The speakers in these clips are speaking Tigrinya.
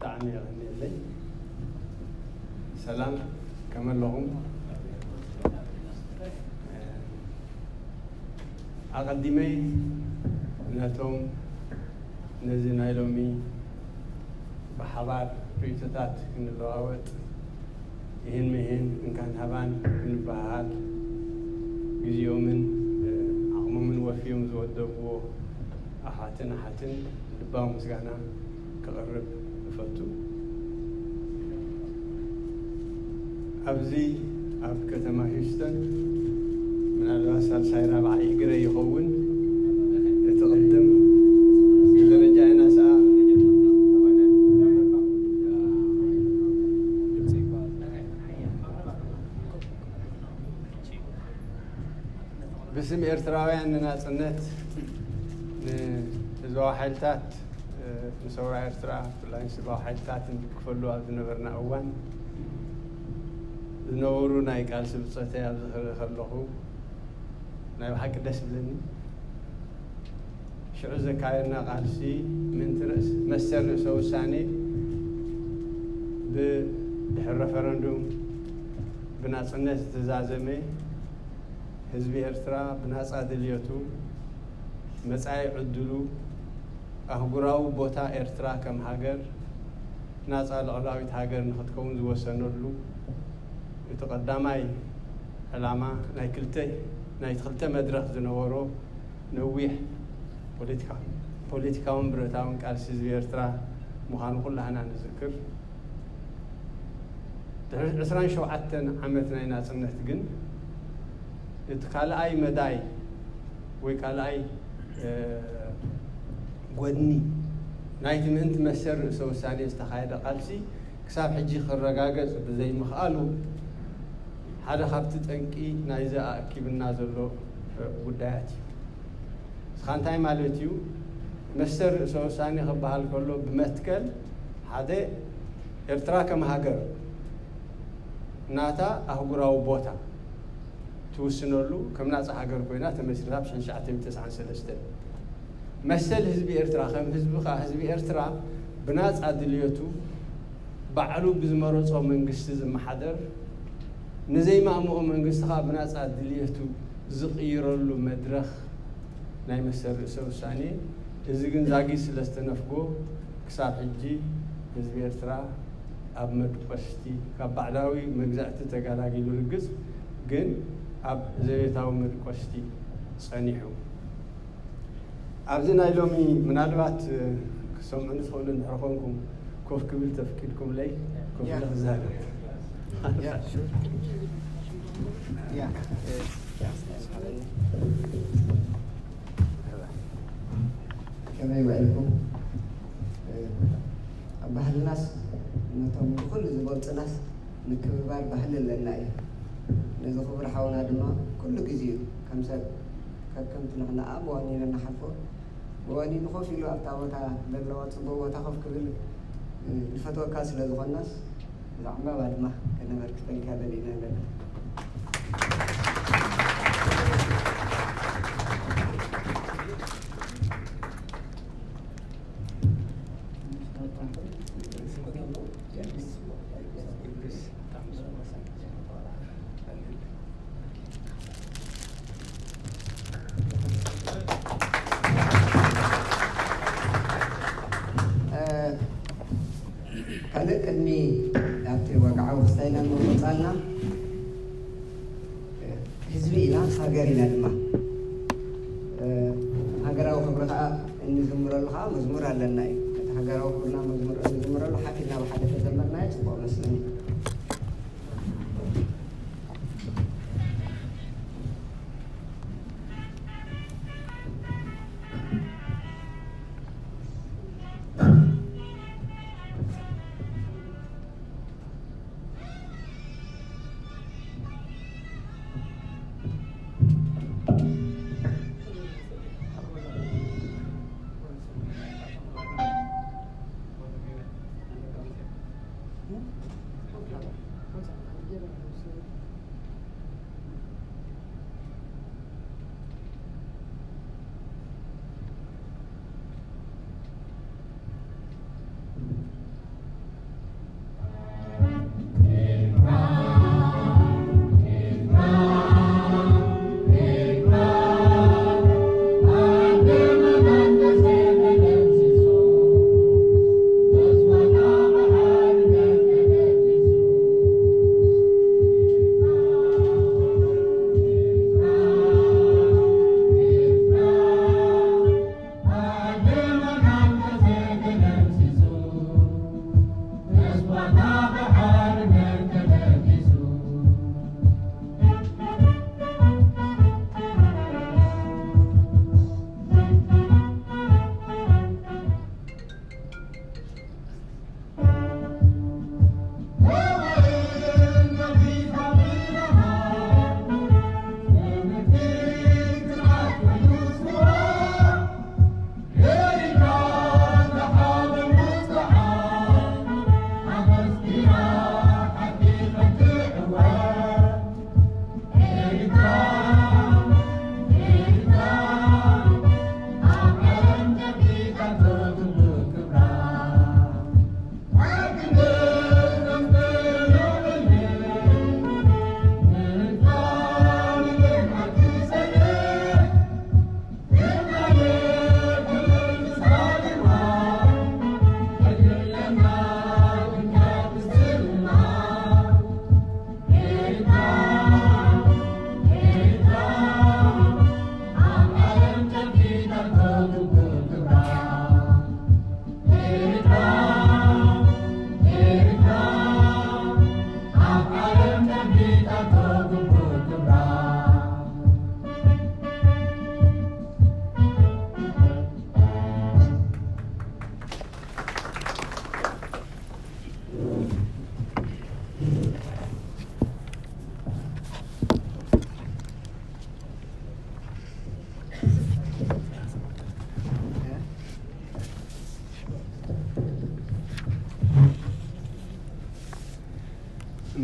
ብጣዕሚ የቐንየለይ። ሰላም፣ ከመይ ኣለኹም? ኣቐዲመይ ነቶም ነዚ ናይ ሎሚ ብሓባር ርእይቶታት ክንለዋወጥ፣ ይህን ምሂን፣ እንካን ሃባን ክንበሃሃል፣ ግዜኦምን ዓቕሞምን ወፍዮም ዝወደብዎ ኣሓትን ኣሓትን ልባዊ ምስጋና ከቕርብ እፈቱ። ኣብዚ ኣብ ከተማ ሂውስተን ምናልባት ሳልሳይ ራብዓይ እግረ ይኸውን። እቲ ቅድም ብደረጃ ኢና ሰኣ ብስም ኤርትራውያን ንናጽነት ንህዝባዊ ሓይልታት ንሰውራ ኤርትራ፣ ብፍላይ ንስድራዊ ሓይልታትን ክፈሉ ኣብ ዝነበርና እዋን ዝነበሩ ናይ ቃልሲ ብጾተይ ኣብዚ ክርኢ ከለኹ ናይ ብሓቂ ደስ ይብለኒ። ሽዑ ዘካየድና ቃልሲ ምእንቲ ርእስ-፣ መሰል ርእሰ ውሳኔ ብድሕሪ ረፈረንዱም ብናጽነት ዝተዛዘመ ህዝቢ ኤርትራ ብናጻ ድልየቱ መጻኢ ዕድሉ ኣህጉራዊ ቦታ ኤርትራ ከም ሃገር ናጻ ልዑላዊት ሃገር ንኽትከውን ዝወሰነሉ እቲ ቀዳማይ ዕላማ ናይ ክልተ፣ ናይቲ ክልተ መድረኽ ዝነበሮ ነዊሕ ፖለቲካ-፣ ፖለቲካውን ብረታውን ቃልሲ ህዝቢ ኤርትራ ምዃኑ ኩላህና ንዝክር። ድሕሪ ዕስራን ሸውዓተን ዓመት ናይ ናጽነት ግን እቲ ካልኣይ መዳይ ወይ ካልኣይ፣ እ፣ ጎድኒ ናይቲ ምእንቲ መሰል ርእሰ ውሳኔ ዝተኻየደ ቃልሲ ክሳብ ሕጂ ክረጋገጽ ብዘይምኽኣሉ ሓደ ካብቲ ጠንቂ ናይዚ ኣእኪብና ዘሎ፣ እ፣ ጉዳያት እዩ። እስኻ እንታይ ማለት እዩ? መሰል ርእሰ ውሳኔ ክበሃል ከሎ ብመትከል ሓደ ኤርትራ ከም ሃገር ናታ ኣህጉራዊ ቦታ ትውስነሉ ከም ናጻ ሃገር ኮይና ተመስሪታ ብ ሽሕን ትሽዓተ ሚእትን ተስዓን ሰለስተን። መሰል ህዝቢ ኤርትራ ከም ህዝቢ ከኣ ህዝቢ ኤርትራ ብናጻ ድልየቱ ባዕሉ ብዝመረጾ መንግስቲ ዝመሓደር፣ ንዘይማእምኦ መንግስቲ ከኣ ብናጻ ድልየቱ ዝቕይረሉ መድረኽ ናይ መሰል ርእሰ ውሳኔ። እዚ ግን ዛጊት ስለ ዝተነፍጎ ክሳብ ሕጂ ህዝቢ ኤርትራ ኣብ መድቆስቲ፣ ካብ ባዕዳዊ መግዛእቲ ተገላጊሉ ርግጽ ግን ኣብ ዘቤታዊ መድቆስቲ ጸኒሑ። ኣብዚ ናይ ሎሚ ምናልባት ክሰምዑኒ ትኽእሉ እንድሕር ኮንኩም ኮፍ ክብል ተፍቂድኩምለይ ኮፍ ኢለ ክዛረብ። ከመይ ውዒልኩም? ኣብ ባህልናስ ነቶም ብኹሉ ዝበልጹናስ ምክብባር ባህሊ ኣለና እዩ። ነዚ ክቡር ሓውና ድማ ኩሉ ግዜ እዩ ከም ሰብ ከከምቲ ንሕና ኣብ ዋኒና ንሓልፎ ብወኒኑ ኮፍ ኢሉ ኣብታ ቦታ ዘለዋ ጽቡቕ ቦታ ኮፍ ክብል ንፈትወካ ስለ ዝኾንናስ እዛ ዕምባባ ድማ ከነበርክተልካ ደሊና ኣለና። ካልእ ቅድሚ ኣብቲ ወግዓዊ ክስታይና ንምቕጻልና ህዝቢ ኢና፣ ሃገር ኢና ድማ። ሃገራዊ ክብሪ ከዓ እንዝምረሉ ከዓ መዝሙር ኣለና እዩ። ነቲ ሃገራዊ ክብርና መዝሙር እንዝምረሉ ሓፊና ብሓደ ተዘመርናዮ ጽቡቕ መስለኒ።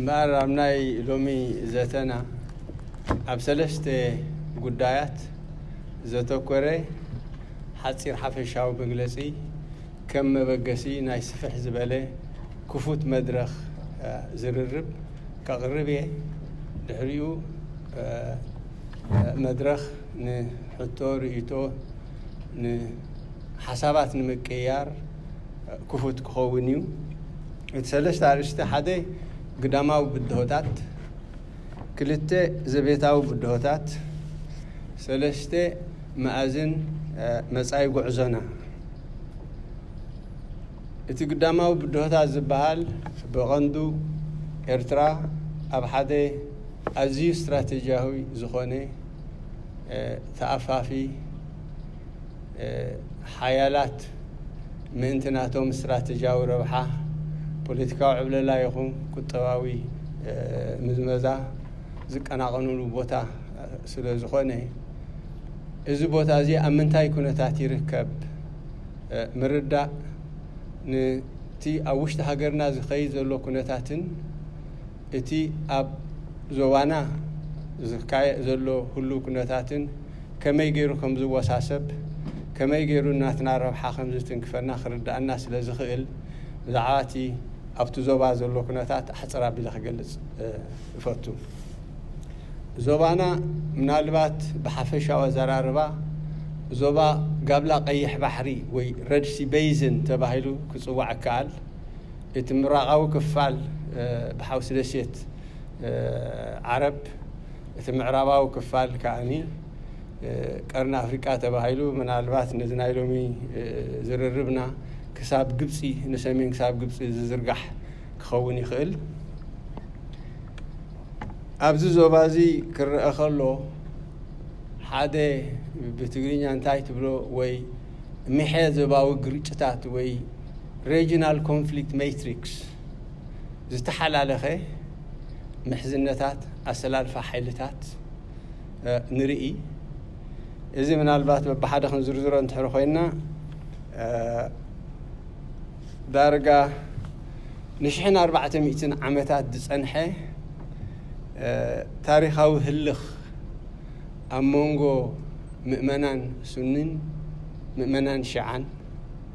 እምበኣር ኣብ ናይ ሎሚ ዘተና ኣብ ሰለስተ ጉዳያት ዘተኮረ ሓጺር ሓፈሻዊ መግለጺ ከም መበገሲ ናይ ስፍሕ ዝበለ ክፉት መድረኽ፣ እ፣ ዝርርብ ከቕርብ እየ። ድሕሪኡ፣ እ፣ እ፣ መድረኽ ንሕቶ፣ ርእይቶ፣ ንሓሳባት ንምቅያር፣ እ፣ ክፉት ክኸውን እዩ። እቲ ሰለስተ ኣርእስቲ፣ ሓደ ግዳማዊ ብድሆታት፣ ክልተ ዘቤታዊ ብድሆታት፣ ሰለስተ መኣዝን፣ እ፣ መጻኢ ጉዕዞና። እቲ ግዳማዊ ብድሆታት ዝበሃል ብቐንዱ ኤርትራ ኣብ ሓደ ኣዝዩ ስትራቴጂያዊ ዝኾነ፣ እ፣ ተኣፋፊ፣ እ፣ ሓያላት ምእንቲ ናቶም ስትራቴጂያዊ ረብሓ፣ ፖለቲካዊ ዕብለላ ይኹን ቁጠባዊ፣ እ፣ ምዝመዛ ዝቀናቐኑሉ ቦታ ስለ ዝኾነ፣ እዚ ቦታ እዚ ኣብ ምንታይ ኩነታት ይርከብ፣ እ፣ ምርዳእ፣ ነቲ ኣብ ውሽጢ ሃገርና ዝኸይድ ዘሎ ኩነታትን እቲ ኣብ ዞባና ዝካየድ ዘሎ ህሉው ኩነታትን ከመይ ገይሩ ከም ዝወሳሰብ፣ ከመይ ገይሩ ናትና ረብሓ ከም ዝትንክፈና ክርድኣና ስለ ዝኽእል፣ ብዛዕባ እቲ ኣብቲ ዞባ ዘሎ ኩነታት ኣሕጽር ኣቢለ ክገልጽ፣ እ፣ እፈቱ። ዞባና ምናልባት ብሓፈሻዊ ኣዘራርባ ዞባ ጋብላ ቀይሕ ባሕሪ ወይ ረድ ሲ ቤይዝን ተባሂሉ ክጽዋዕ ይከኣል። እቲ ምብራቓዊ ክፋል፣ እ፣ ብሓውሲ ደሴት፣ እ፣ ዓረብ፣ እቲ ምዕራባዊ ክፋል ከኣኒ፣ እ፣ ቀርኒ ኣፍሪቃ ተባሂሉ ምናልባት ነዚ ናይ ሎሚ፣ እ፣ ዝርርብና ክሳብ ግብጺ፣ ንሰሜን ክሳብ ግብጺ ዝዝርጋሕ ክኸውን ይኽእል። ኣብዚ ዞባ እዚ ክረአ ከሎ፣ ሓደ ብትግርኛ እንታይ ትብሎ ወይ ምሐ ዞባዊ ግርጭታት ወይ ሬጂናል ኮንፍሊክት ሜትሪክስ ዝተሓላለኸ ምሕዝነታት፣ ኣሰላልፋ ሓይልታት፣ እ፣ ንርኢ። እዚ ምናልባት በብሓደ ክንዝርዝሮ እንድሕር ኮይንና፣ እ፣ ዳርጋ ንሽሕን ኣርባዕተ ሚእትን ዓመታት ዝጸንሐ፣ እ፣ ታሪኻዊ ህልኽ ኣብ መንጎ ምእመናን ሱኒን ምእመናን ሺዓን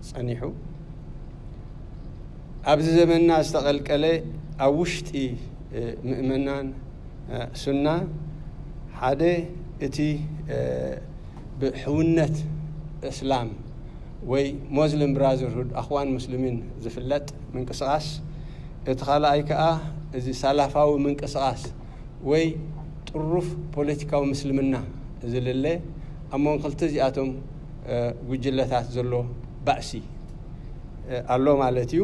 ጸኒሑ። ኣብዚ ዘመንና ዝተቐልቀለ ኣብ ውሽጢ፣ እ፣ ምእመናን፣ እ፣ ሱና ሓደ እቲ፣ እ፣ ብሕውነት እስላም ወይ ሞስሊም ብራዘርሁድ፣ ኣኽዋን ሙስሊሚን ዝፍለጥ ምንቅስቓስ፣ እቲ ካልኣይ ከኣ እዚ ሳላፋዊ ምንቅስቓስ ወይ ጥሩፍ ፖለቲካዊ ምስልምና ዝልለ ኣብ መንጎ ክልተ እዚኣቶም፣ እ፣ ጉጅለታት ዘሎ ባእሲ፣ እ፣ ኣሎ ማለት እዩ።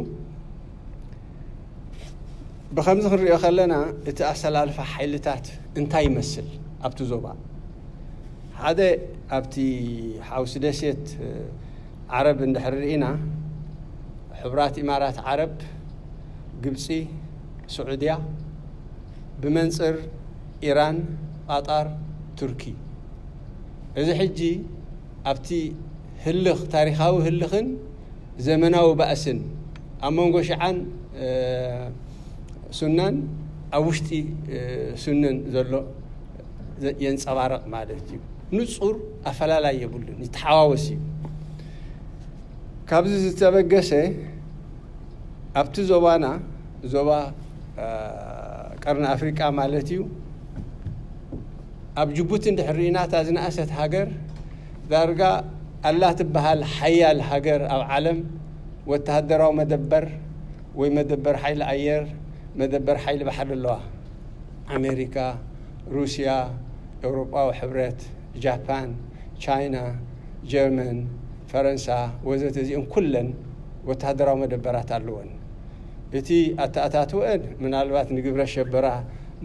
ብኸምዚ ክንሪኦ ከለና እቲ ኣሰላልፋ ሓይልታት እንታይ ይመስል ኣብቲ ዞባ? ሓደ ኣብቲ ሓውሲ ደሴት፣ እ፣ ዓረብ እንድሕር ርኢና፣ ሕቡራት ኢማራት ዓረብ፣ ግብጺ፣ ስዑድያ፣ ብመንጽር ኢራን፣ ቃጣር፣ ቱርኪ። እዚ ሕጂ ኣብቲ ህልኽ፣ ታሪኻዊ ህልኽን ዘመናዊ ባእስን ኣብ መንጎ ሽዓን፣ እ፣ ሱናን ኣብ ውሽጢ፣ እ፣ ሱንን ዘሎ ዘ-፣ የንጸባርቕ ማለት እዩ። ንጹር ኣፈላላይ የብሉን፣ ይተሓዋወስ እዩ። ካብዚ ዝተበገሰ ኣብቲ ዞባና፣ ዞባ፣ እ፣ ቀርኒ ኣፍሪቃ ማለት እዩ፣ ኣብ ጅቡቲ እንድሕር ርኢና፣ እታ ዝነኣሰት ሃገር፣ ዳርጋ ኣላ ትበሃል ሓያል ሃገር ኣብ ዓለም ወተሃደራዊ መደበር ወይ መደበር ሓይሊ ኣየር፣ መደበር ሓይሊ ባሕሪ ኣለዋ። ኣሜሪካ፣ ሩስያ፣ ኤውሮጳዊ ሕብረት፣ ጃፓን፣ ቻይና፣ ጀርመን፣ ፈረንሳ ወዘተ፣ እዚኦም ኩለን ወተሃደራዊ መደበራት ኣለወን። እቲ ኣተኣታትወአን ምናልባት ንግብረ ሸበራ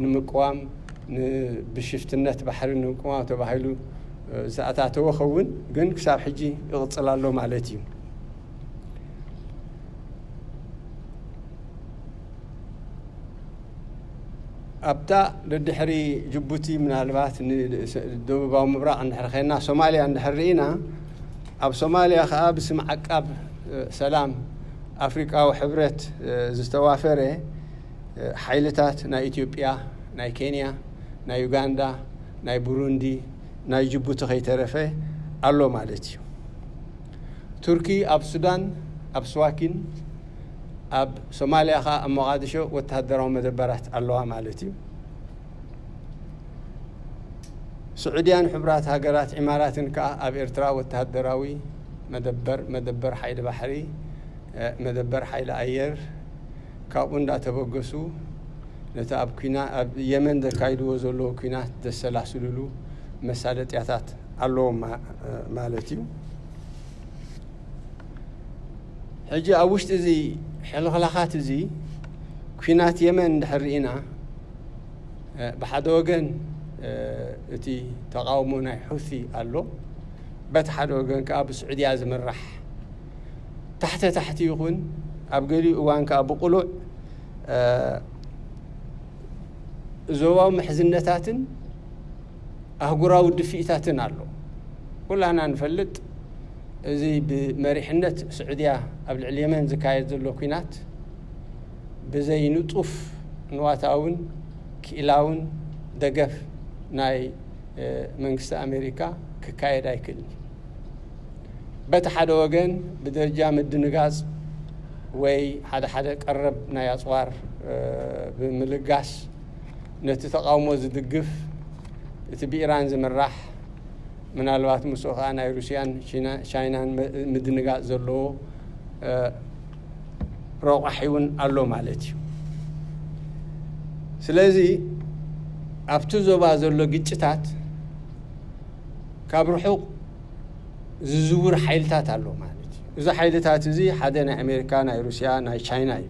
ንምቅዋም፣ ን-፣ ብሽፍትነት ባሕሪ ንምቅዋም ተባሂሉ፣ እ፣ ዝተኣታተወ ኸውን፣ ግን ክሳብ ሕጂ ይቕጽል ኣሎ ማለት እዩ። ኣብታ ደድሕሪ ጅቡቲ፣ ምናልባት ንደቡባዊ ምብራቕ እንድሕር ኸይና፣ ሶማልያ እንድሕር ርኢና፣ ኣብ ሶማልያ ኸኣ ብስም ዓቃብ፣ እ፣ ሰላም ኣፍሪቃዊ ሕብረት፣ እ፣ ዝተዋፈረ ሓይልታት ናይ ኢትዮጵያ፣ ናይ ኬንያ፣ ናይ ዩጋንዳ፣ ናይ ቡሩንዲ፣ ናይ ጅቡቲ ከይተረፈ ኣሎ ማለት እዩ። ቱርኪ ኣብ ሱዳን፣ ኣብ ስዋኪን፣ ኣብ ሶማልያ ኸኣ ኣብ ሞቓድሾ ወተሃደራዊ መደበራት ኣለዋ ማለት እዩ። ስዑድያን ሕቡራት ሃገራት ኢማራትን ከኣ ኣብ ኤርትራ ወተሃደራዊ መደበር፣ መደበር ሓይሊ ባሕሪ፣ መደበር ሓይሊ ኣየር ካብኡ እንዳተበገሱ ነቲ ኣብ ኩና ኣብ የመን ዘካይድዎ ዘለዉ ኩናት ዘሰላስልሉ መሳለጥያታት ኣለዎም ማለት እዩ። ሕጂ ኣብ ውሽጢ እዚ ሕልኽላኻት እዚ ኩናት የመን እንድሕር ርኢና፣ ብሓደ ወገን እቲ ተቓውሞ ናይ ሑቲ ኣሎ፣ በቲ ሓደ ወገን ከዓ ብስዑድያ ዝምራሕ ታሕተ ታሕቲ ይኹን ኣብ ገሊኡ እዋን ከዓ ብቕሉዕ ዞባዊ ምሕዝነታትን ኣህጉራዊ ድፍኢታትን ኣሎ። ኩላና ንፈልጥ፣ እዚ ብመሪሕነት ስዑድያ ኣብ ልዕሊ የመን ዝካየድ ዘሎ ኩናት ብዘይ ንጡፍ ንዋታውን ክኢላውን ደገፍ ናይ መንግስቲ ኣሜሪካ ክካየድ ኣይክእልን። በቲ ሓደ ወገን ብደረጃ ምድንጋጽ ወይ ሓደ ሓደ ቀረብ ናይ ኣጽዋር ብምልጋስ ነቲ ተቓውሞ ዝድግፍ፣ እቲ ብኢራን ዝምራሕ፣ ምናልባት ምስኡ ኸዓ ናይ ሩስያን ቻይናን ምድንጋጽ ዘለዎ ረቋሒ እውን ኣሎ ማለት እዩ። ስለዚ ኣብቲ ዞባ ዘሎ ግጭታት ካብ ርሑቕ ዝዝውር ሓይልታት ኣሎ ማለት እዩ። እዚ ሓይልታት እዚ ሓደ ናይ ኣሜሪካ፣ ናይ ሩስያ፣ ናይ ቻይና እዩ።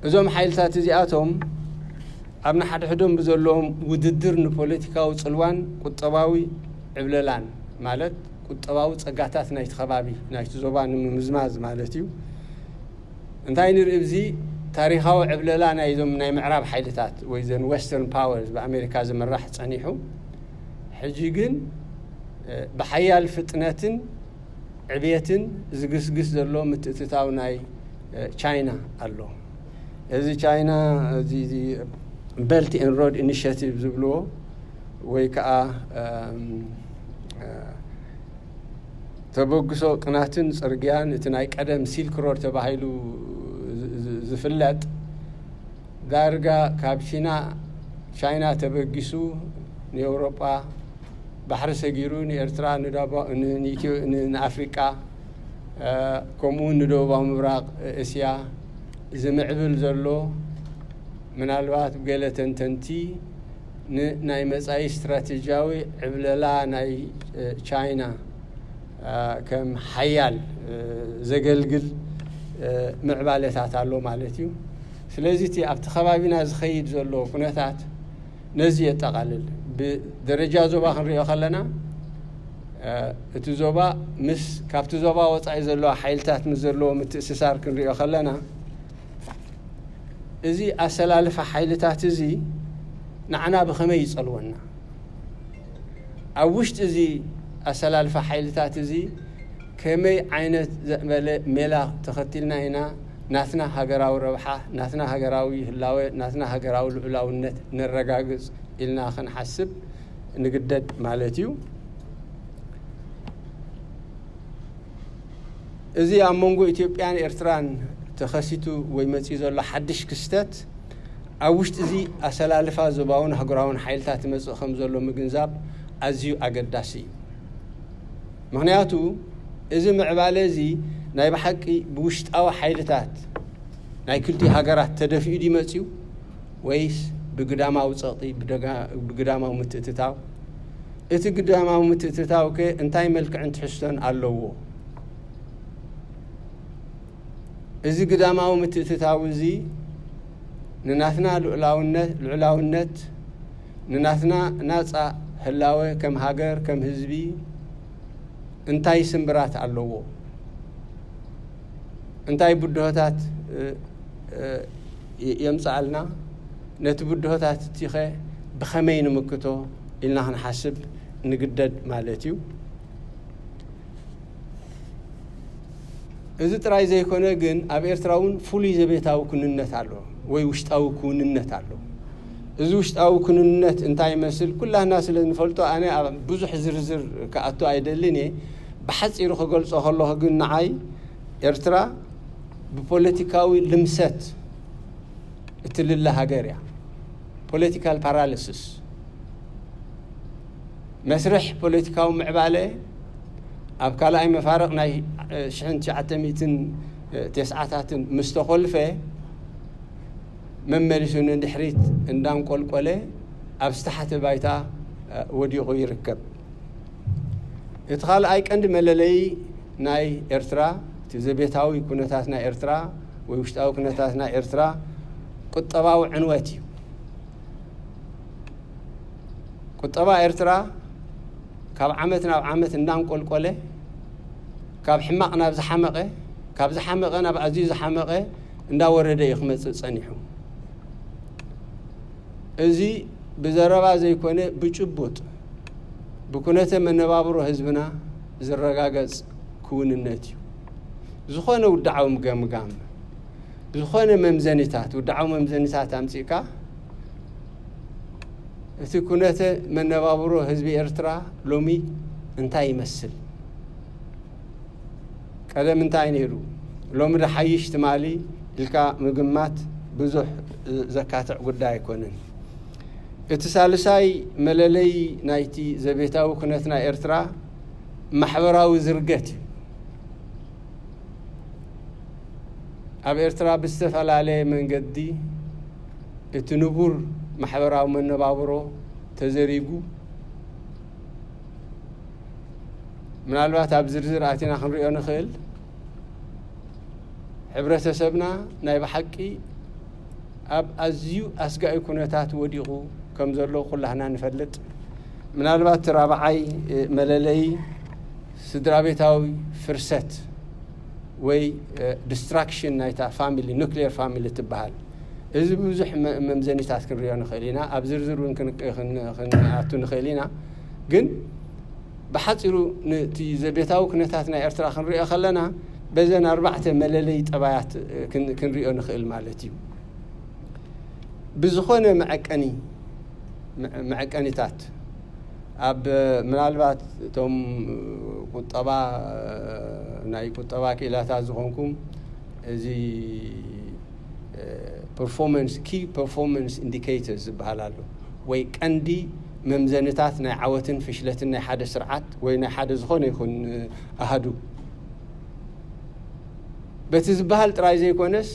እዞም ሓይልታት እዚኣቶም ኣብ ንሓድሕዶም ብዘለዎም ውድድር ንፖለቲካዊ ጽልዋን ቁጠባዊ ዕብለላን፣ ማለት ቁጠባዊ ጸጋታት ናይቲ ከባቢ፣ ናይቲ ዞባ ንምምዝማዝ ማለት እዩ። እንታይ ንርኢ ኣብዚ ታሪኻዊ ዕብለላ ናይዞም ናይ ምዕራብ ሓይልታት ወይ ዘን western powers ብኣሜሪካ ዝምራሕ ጸኒሑ፣ ሕጂ ግን ብሓያል ፍጥነትን ዕብየትን ዝግስግስ ዘሎ ምትእትታው ናይ ቻይና ኣሎ። እዚ ቻይና እዚ Belt and Road Initiative ዝብልዎ ወይ ከዓ ተበግሶ ቅናትን ጽርግያን፣ እቲ ናይ ቀደም ሲልክ ሮድ ተባሂሉ ዝፍለጥ፣ ዳርጋ ካብ ቻይና ተበጊሱ ንኤውሮጳ ባሕሪ ሰጊሩ ንኤርትራ፣ ንኣፍሪቃ፣ ከምኡውን ንደቡባዊ ምብራቕ እስያ ዝምዕብል ዘሎ፣ ምናልባት ብገለ ተንተንቲ ንናይ መጻኢ ስትራቴጂያዊ ዕብለላ ናይ ቻይና ከም ሓያል ዘገልግል ምዕባለታት ኣሎ ማለት እዩ። ስለዚ እቲ ኣብቲ ከባቢና ዝኸይድ ዘሎ ኩነታት ነዚ የጠቓልል። ብደረጃ ዞባ ክንሪኦ ከለና፣ እቲ ዞባ ምስ፣ ካብቲ ዞባ ወጻኢ ዘለዋ ሓይልታት ምስ ዘለዎ ምትእስሳር ክንሪኦ ከለና፣ እዚ ኣሰላልፋ ሓይልታት እዚ ንዓና ብኸመይ ይጸልወና? ኣብ ውሽጢ እዚ ኣሰላልፋ ሓይልታት እዚ ከመይ ዓይነት ዘእመለ ሜላ ተኸቲልና ኢና ናትና ሃገራዊ ረብሓ፣ ናትና ሃገራዊ ህላወ፣ ናትና ሃገራዊ ልዑላውነት ነረጋግጽ ኢልና ክንሓስብ ንግደድ ማለት እዩ። እዚ ኣብ መንጎ ኢትዮጵያን ኤርትራን ተኸሲቱ ወይ መጺኡ ዘሎ ሓድሽ ክስተት፣ ኣብ ውሽጢ እዚ ኣሰላልፋ ዞባውን ኣህጉራውን ሓይልታት ይመጽእ ከም ዘሎ ምግንዛብ ኣዝዩ ኣገዳሲ እዩ። ምኽንያቱ፣ እዚ ምዕባለ እዚ ናይ ብሓቂ ብውሽጣዊ ሓይልታት ናይ ክልቲኡ ሃገራት ተደፊኡ ድዩ መጺኡ፣ ወይስ ብግዳማዊ ጸቕጢ፣ ብደጋ-፣ ብግዳማዊ ምትእትታው? እቲ ግዳማዊ ምትእትታው ከ እንታይ መልክዕን ትሕዝቶን ኣለዎ? እዚ ግዳማዊ ምትእትታው እዚ ንናትና ልዑላውነት፣ ልዑላውነት፣ ንናትና ናጻ ህላወ ከም ሃገር፣ ከም ህዝቢ እንታይ ስምብራት ኣለዎ? እንታይ ብድሆታት፣ እ፣ እ፣ የ-፣ የምጽኣልና? ነቲ ብድሆታት እቲኸ ብኸመይ ንምክቶ ኢልና ክንሓስብ ንግደድ ማለት እዩ። እዚ ጥራይ ዘይኮነ ግን ኣብ ኤርትራ እውን ፍሉይ ዘቤታዊ ኩንነት ኣሎ ወይ ውሽጣዊ ክውንነት ኣሎ። እዚ ውሽጣዊ ኩንነት እንታይ ይመስል ኩላህና ስለ ንፈልጦ ኣነ ኣብ ብዙሕ ዝርዝር ክኣቱ ኣይደልን እየ። ብሓጺሩ ክገልጾ ከለኹ ግን ንዓይ ኤርትራ ብፖለቲካዊ ልምሰት እትልለ ሃገር እያ። ፖለቲካል ፓራሊሲስ መስርሕ ፖለቲካዊ ምዕባለ ኣብ ካልኣይ መፋርቕ ናይ ሽሕን ትሽዓተ ሚእትን ተስዓታትን ምስ ተኾልፈ መመሊሱ ንድሕሪት እንዳንቆልቆለ ኣብ ዝተሓተ ባይታ ወዲቑ ይርከብ። እቲ ካልኣይ ቀንዲ መለለዪ ናይ ኤርትራ እቲ ዘቤታዊ ኩነታት ናይ ኤርትራ ወይ ውሽጣዊ ኩነታት ናይ ኤርትራ ቁጠባዊ ዕንወት እዩ። ቁጠባ ኤርትራ ካብ ዓመት ናብ ዓመት እንዳንቆልቆለ ካብ ሕማቕ ናብ ዝሓመቐ ካብ ዝሓመቐ ናብ ኣዝዩ ዝሓመቐ እንዳወረደ እዩ ክመጽእ ጸኒሑ። እዚ ብዘረባ ዘይኮነ ብጭቡጥ ብኩነተ መነባብሮ ህዝብና ዝረጋገጽ ክውንነት እዩ። ዝኾነ ውድዓዊ ገምጋም ዝኾነ መምዘኒታት ውድዓዊ መምዘኒታት ኣምጺእካ እቲ ኩነተ መነባብሮ ህዝቢ ኤርትራ ሎሚ እንታይ ይመስል? ቀደም እንታይ ነይሩ? ሎሚ ዶ ሓይሽ ትማሊ ኢልካ ምግማት ብዙሕ ዘካትዕ ጉዳይ ኣይኮነን። እቲ ሳልሳይ መለለዪ ናይቲ ዘቤታዊ ኩነት ናይ ኤርትራ ማሕበራዊ ዝርገት እዩ። ኣብ ኤርትራ ብዝተፈላለየ መንገዲ እቲ ንቡር ማሕበራዊ መነባብሮ ተዘሪጉ ምናልባት ኣብ ዝርዝር ኣቲና ክንሪኦ ንኽእል። ሕብረተሰብና ናይ ብሓቂ ኣብ ኣዝዩ ኣስጋኢ ኩነታት ወዲቑ ከም ዘሎ ኩላህና ንፈልጥ። ምናልባት እቲ ራብዓይ መለለዪ ስድራ ቤታዊ ፍርሰት ወይ ዲስትራክሽን ናይታ ፋሚሊ ኑክሊየር ፋሚሊ ትበሃል። እዚ ብዙሕ መምዘኒታት ክንሪኦ ንኽእል ኢና፣ ኣብ ዝርዝር እውን ክንኣቱ ንኽእል ኢና። ግን ብሓፂሩ ነቲ ዘቤታዊ ኩነታት ናይ ኤርትራ ክንሪኦ ከለና በዘን ኣርባዕተ መለለይ ጠባያት ክንሪኦ ንኽእል ማለት እዩ። ብዝኾነ መዐቀኒ መዐቀኒታት ኣብ ምናልባት እቶም ቁጠባ ናይ ቁጠባ ክኢላታት ዝኾንኩም እዚ ፐርፎርማንስ ኪ ፐርፎርማንስ ኢንዲኬተርስ ዝበሃል ኣሎ ወይ ቀንዲ መምዘንታት ናይ ዓወትን ፍሽለትን ናይ ሓደ ስርዓት ወይ ናይ ሓደ ዝኾነ ይኹን ኣሃዱ በቲ ዝበሃል ጥራይ ዘይኮነስ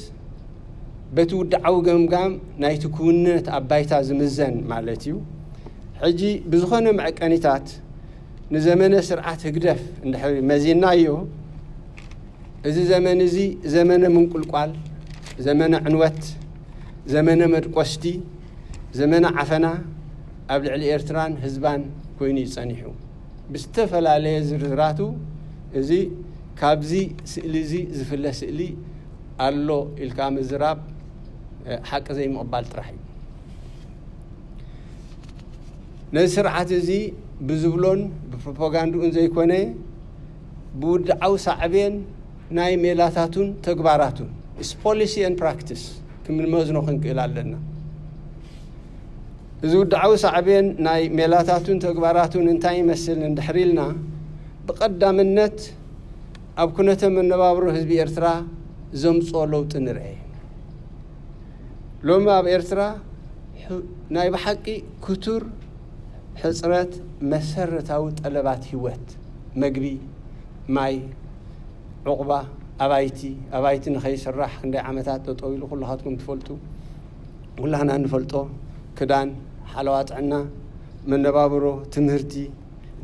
በቲ ውድዓዊ ገምጋም ናይቲ ክውንነት ኣብ ባይታ ዝምዘን ማለት እዩ። ሕጂ ብዝኾነ መዐቀኒታት ንዘመነ ስርዓት ህግደፍ እንድሕር መዚናዮ እዚ ዘመን እዚ ዘመነ ምንቁልቋል፣ ዘመነ ዕንወት፣ ዘመነ መድቆስቲ፣ ዘመነ ዓፈና ኣብ ልዕሊ ኤርትራን ህዝባን ኮይኑ እዩ ጸኒሑ። ብዝተፈላለየ ዝርዝራቱ እዚ ካብዚ ስእሊ እዚ ዝፍለ ስእሊ ኣሎ ኢልካ ምዝራብ ሓቂ ዘይምቕባል ጥራሕ እዩ። ነዚ ስርዓት እዚ ብዝብሎን ብፕሮፓጋንድኡን ዘይኮነ ብውድዓዊ ሳዕቤን ናይ ሜላታቱን ተግባራቱን ፖሊሲ ን ፕራክቲስ ክንመዝኖ ክንክእል ኣለና። እዚ ውድዓዊ ሳዕቤን ናይ ሜላታቱን ተግባራቱን እንታይ ይመስል እንድሕር ኢልና ብቐዳምነት ኣብ ኩነተ መነባብሮ ህዝቢ ኤርትራ ዘምፅኦ ለውጢ ንርአ። ሎሚ ኣብ ኤርትራ ናይ ብሓቂ ክቱር ሕፅረት መሰረታዊ ጠለባት ህይወት፣ መግቢ፣ ማይ፣ ዑቕባ፣ ኣባይቲ፣ ኣባይቲ ንኸይስራሕ ክንደይ ዓመታት ጠጠው ኢሉ ኩልኻትኩም ትፈልጡ፣ ኩላህና ንፈልጦ፣ ክዳን፣ ሓለዋ ጥዕና፣ መነባብሮ፣ ትምህርቲ፣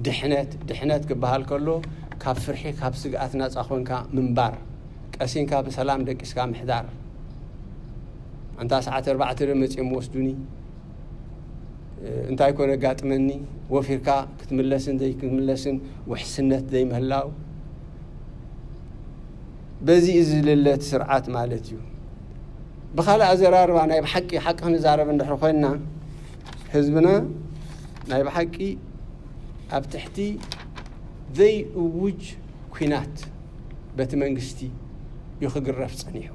ድሕነት፣ ድሕነት ክበሃል ከሎ ካብ ፍርሒ ካብ ስግኣት ናፃ ኮንካ ምንባር፣ ቀሲንካ ብሰላም ደቂስካ ምሕዳር። ኣንታ ሰዓት ኣርባዕተ ዶ መፂኦም ወስዱኒ እንታይ ኮነ ኣጋጥመኒ ወፊርካ ክትምለስን ዘይክትምለስን ውሕስነት ዘይምህላው በዚ እዩ ዝልለት ስርዓት ማለት እዩ። ብካልእ ኣዘራርባ ናይ ብሓቂ ሓቂ ክንዛረብ እንድሕር ኮይንና ህዝብና ናይ ብሓቂ ኣብ ትሕቲ ዘይእውጅ ኩናት በቲ መንግስቲ እዩ ክግረፍ ጸኒሑ።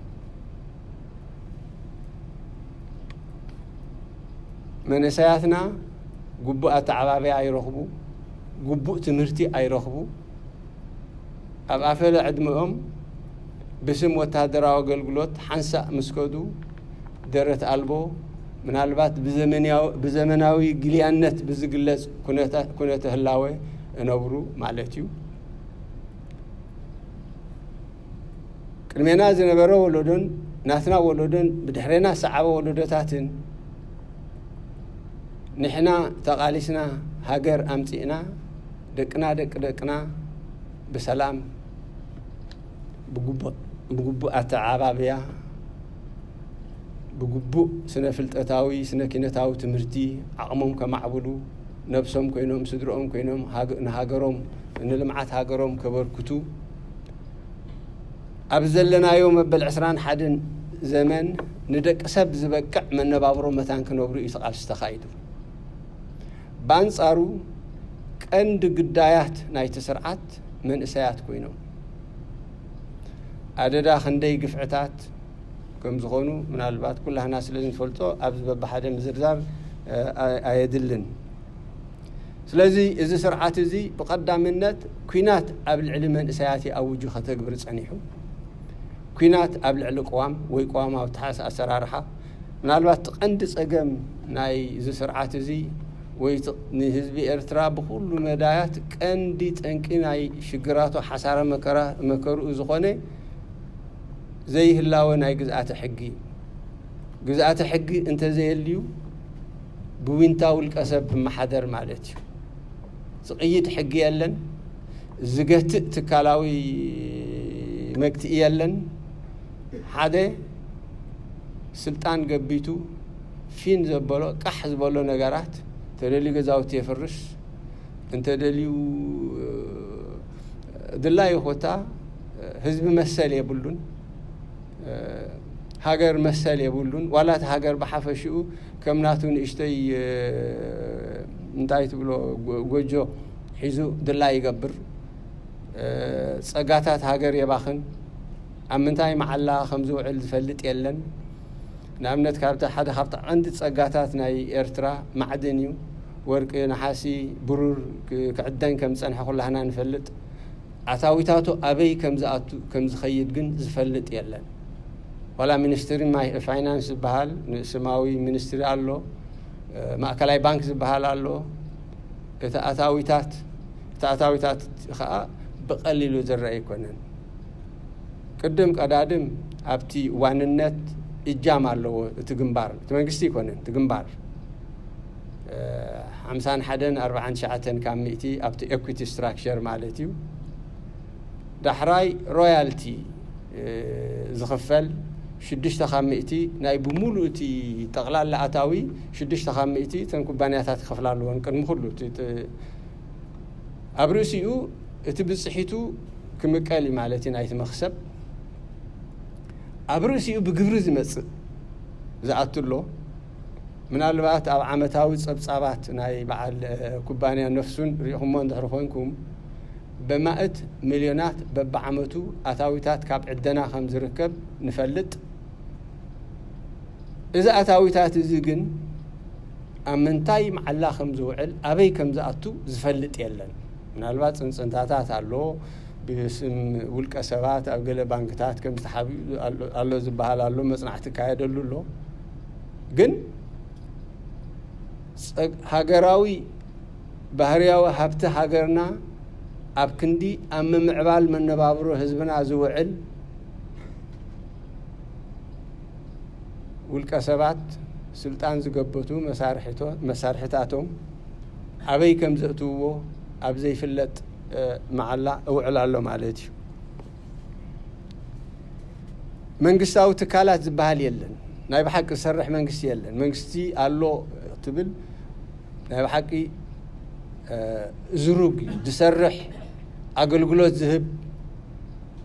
መንእሰያትና ግቡእ ኣተዓባብያ ኣይረኽቡ፣ ግቡእ ትምህርቲ ኣይረኽቡ። ኣብ ኣፈለ ዕድመኦም ብስም ወተሃደራዊ ኣገልግሎት ሓንሳእ ምስ ከዱ፣ ደረት ኣልቦ፣ ምናልባት ብዘመንያዊ-፣ ብዘመናዊ ግልያነት ብዝግለጽ ኩነታ-፣ ኩነተ ህላወ እነብሩ ማለት እዩ። ቅድሜና ዝነበረ ወለዶን ናትና ወለዶን ብድሕሬና ዝሰዓበ ወለዶታትን ንሕና ተቓሊስና ሃገር ኣምጺእና፣ ደቅና ደቂ ደቅና ብሰላም ብግቡእ፣ ብግቡእ ኣተዓባብያ፣ ብግቡእ ስነ ፍልጠታዊ፣ ስነ ኪነታዊ ትምህርቲ ዓቕሞም ከማዕብሉ፣ ነብሶም ኮይኖም፣ ስድርኦም ኮይኖም፣ ሃገ-፣ ንሃገሮም፣ ንልምዓት ሃገሮም ከበርክቱ፣ ኣብ ዘለናዮ መበል ዕስራን ሓደን ዘመን ንደቂ ሰብ ዝበቅዕ መነባብሮ መታን ክነብሩ እዩ እቲ ቃልሲ ተኻይዱ። ብኣንጻሩ ቀንዲ ግዳያት ናይቲ ስርዓት መንእሰያት ኮይኖም፣ ኣደዳ ክንደይ ግፍዕታት ከም ዝኾኑ ምናልባት ኩላህና ስለ ንፈልጦ ኣብዚ በብሓደ ምዝርዛር፣ እ፣ ኣየ-፣ ኣየድልን። ስለዚ እዚ ስርዓት እዚ ብቐዳምነት ኲናት ኣብ ልዕሊ መንእሰያት እዩ ኣውጁ ከተግብር ጸኒሑ። ኲናት ኣብ ልዕሊ ቅዋም ወይ ቅዋማዊ ኣተሓሳ-፣ ኣሰራርሓ፣ ምናልባት እቲ ቀንዲ ጸገም ናይ እዚ ስርዓት እዚ ወይ እቲ ንህዝቢ ኤርትራ ብኹሉ መዳያት ቀንዲ ጠንቂ ናይ ሽግራቱ ሓሳረ መከራ-፣ መከርኡ ዝኾነ ዘይህላወ ናይ ግዝኣተ ሕጊ። ግዝኣተ ሕጊ እንተዘየልዩ ብዊንታ ውልቀ ሰብ ክመሓደር ማለት እዩ። ዝቕይድ ሕጊ የለን፣ ዝገትእ ትካላዊ መግትኢ የለን። ሓደ ስልጣን ገቢቱ ፊን ዘበሎ፣ ቃሕ ዝበሎ ነገራት፣ ተደልዩ ገዛውቲ የፍርስ፣ እንተደልዩ ድላዩ ኮታ ህዝቢ መሰል የብሉን፣ ሃገር መሰል የብሉን። ዋላ እቲ ሃገር ብሓፈሽኡ ከም ናቱ ንእሽተይ፣ እንታይ ትብሎ፣ ጎ-፣ ጎጆ ሒዙ ድላዩ ይገብር። ጸጋታት ሃገር የባኽን። ኣብ ምንታይ መዓላ ከም ዝውዕል ዝፈልጥ የለን። ንኣብነት፣ ካብቲ ሓደ ካብቲ ቀንዲ ጸጋታት ናይ ኤርትራ ማዕድን እዩ። ወርቂ፣ ነሓሲ፣ ብሩር ክ-፣ ክዕደን ከም ዝጸንሐ ኩላህና ንፈልጥ። ኣታዊታቱ ኣበይ ከም ዝኣቱ፣ ከም ዝኸይድ ግን ዝፈልጥ የለን። ዋላ ሚኒስትሪ ማይ-፣ ፋይናንስ ዝበሃል ንስማዊ ሚኒስትሪ ኣሎ፣ እ፣ ማእከላይ ባንክ ዝበሃል ኣሎ። እቲ ኣታዊታት፣ እቲ ኣታዊታት ኸኣ ብቐሊሉ ዝረአ ኣይኮነን። ቅድም ቀዳድም ኣብቲ ዋንነት እጃም ኣለዎ እቲ ግንባር፣ እቲ መንግስቲ ኣይኮነን፣ እቲ ግንባር። እ፣ ሓምሳን ሓደን ኣርባዓን ትሽዓተን ካብ ሚእቲ ኣብቲ ኤኩቲ ስትራክቸር ማለት እዩ። ዳሕራይ ሮያልቲ፣ እ፣ ዝኽፈል ሽዱሽተ ካብ ሚእቲ ናይ ብምሉእ እቲ ጠቕላላ ኣታዊ ሽዱሽተ ካብ ሚእቲ እተን ኩባንያታት ክኸፍላ ኣለወን። ቅድሚ ኩሉ እቲ፣ እቲ ኣብ ርእሲኡ እቲ ብጽሒቱ ክምቀል እዩ ማለት እዩ ናይቲ መኽሰብ። ኣብ ርእሲኡ ብግብሪ ዝመጽእ ዝኣቱ ኣሎ። ምናልባት ኣብ ዓመታዊ ጸብጻባት ናይ በዓል፣ እ፣ ኩባንያ ነፍሱን ርኢኹሞ እንድሕር ኮይንኩም፣ በማእት ሚልዮናት በብዓመቱ ኣታዊታት ካብ ዕደና ከም ዝርከብ ንፈልጥ። እዚ ኣታዊታት እዚ ግን ኣብ ምንታይ መዓላ ከም ዝውዕል፣ ኣበይ ከም ዝኣቱ ዝፈልጥ የለን። ምናልባት ጽንጽንታታት ኣሎ፣ ብስም ውልቀ ሰባት ኣብ ገለ ባንክታት ከም ዝተሓብኡ ኣሎ፣ ኣሎ ዝበሃል ኣሎ፣ መጽናዕቲ ይካየደሉ ኣሎ። ግን ጸግ-፣ ሃገራዊ ባህርያዊ ሃብቲ ሃገርና ኣብ ክንዲ ኣብ ምምዕባል መነባብሮ ህዝብና ዝውዕል፣ ውልቀ ሰባት ስልጣን ዝገበቱ መሳርሒቶ-፣ መሳርሒታቶም ኣበይ ከም ዘእትውዎ ኣብ ዘይፍለጥ፣ እ፣ መዓላ እውዕል ኣሎ ማለት እዩ። መንግስታዊ ትካላት ዝበሃል የለን። ናይ ብሓቂ ዝሰርሕ መንግስቲ የለን። መንግስቲ ኣሎ ትብል ናይ ብሓቂ፣ እ፣ ዝሩግ እዩ። ዝሰርሕ፣ ኣገልግሎት ዝህብ፣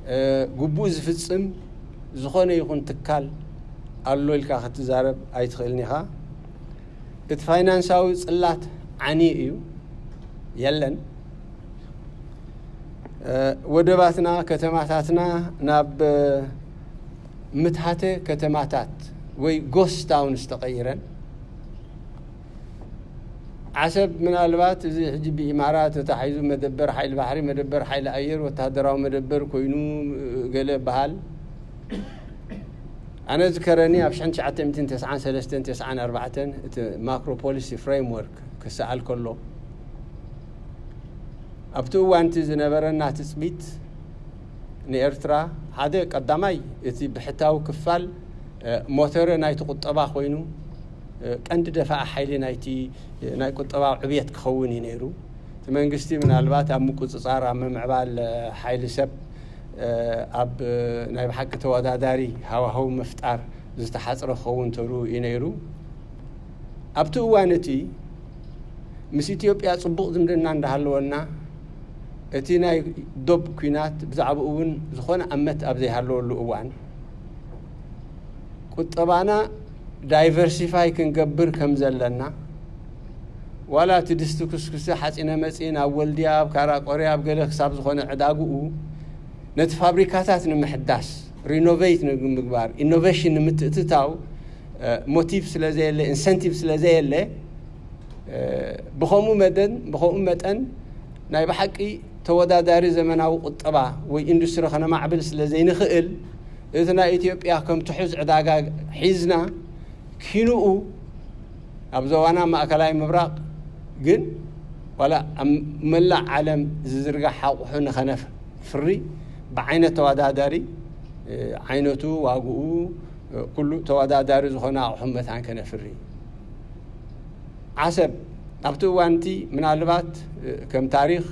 እ፣ ግቡእ ዝፍጽም ዝኾነ ይኹን ትካል ኣሎ ኢልካ ክትዛረብ ኣይትኽእልን ኢኻ። እቲ ፋይናንሳዊ ጽላት ዓንዩ እዩ፣ የለን። እ፣ ወደባትና፣ ከተማታትና ናብ፣ እ፣ ምትሃተ ከተማታት ወይ ጎስት ታውንስ ተቐይረን። ዓሰብ ምናልባት እዚ ሕጂ ብኢማራት ተታሒዙ መደበር ሓይሊ ባሕሪ፣ መደበር ሓይሊ ኣየር፣ ወታደራዊ መደበር ኮይኑ ገለ በሃል። ኣነ ዝከረኒ ኣብ ሽሕን ትሽዓተ ሚእትን ተስዓን ሰለስተን ተስዓን ኣርባዕተን እቲ ማክሮ ፖሊሲ ፍሬምወርክ ክሰኣል ከሎ ኣብቲ እዋንቲ ዝነበረና ትጽቢት ንኤርትራ ሓደ ቀዳማይ እቲ ብሕታዊ ክፋል ሞተረ ናይቲ ቁጠባ ኮይኑ ቀንዲ ደፋኢ ሓይሊ ናይቲ ናይ ቁጠባዊ ዕብየት ክኸውን እዩ ነይሩ። እቲ መንግስቲ ምናልባት ኣብ ምቁፅፃር ኣብ ምምዕባል ሓይሊ ሰብ ኣብ ናይ ብሓቂ ተወዳዳሪ ሃዋህው ምፍጣር ዝተሓፅረ ክኸውን ተሩ እዩ ነይሩ። ኣብቲ እዋን እቲ ምስ ኢትዮጵያ ፅቡቕ ዝምድና እንዳሃለወና እቲ ናይ ዶብ ኲናት ብዛዕባኡ እውን ዝኾነ ኣመት ኣብ ዘይሃለወሉ እዋን ቁጠባና ዳይቨርሲፋይ ክንገብር ከም ዘለና ዋላ እቲ ድስቲ ኩስኩሲ ሓፂነ መፂን ኣብ ወልድያ ኣብ ካራቆርያ ኣብ ገለ ክሳብ ዝኾነ ዕዳግኡ ነቲ ፋብሪካታት ንምሕዳስ ሪኖቬት ንምግባር ኢኖቬሽን ንምትእትታው ሞቲቭ ስለ ዘየለ ኢንሰንቲቭ ስለ ዘየለ ብኸምኡ መደን ብኸምኡ መጠን ናይ ብሓቂ ተወዳዳሪ ዘመናዊ ቁጠባ ወይ ኢንዱስትሪ ከነማዕብል ስለ ዘይንኽእል እቲ ናይ ኢትዮጵያ ከም ትሑዝ ዕዳጋ ሒዝና ኪንኡ ኣብ ዞባና ማእከላይ ምብራቕ ግን ዋላ ኣብ መላእ ዓለም ዝዝርጋሕ ኣቑሑ ንኸነፍሪ ብዓይነት ተወዳዳሪ ዓይነቱ ዋግኡ ኩሉ ተወዳዳሪ ዝኾነ ኣቑሑ መታን ከነፍሪ ዓሰብ ኣብቲ እዋንቲ ምናልባት ከም ታሪኽ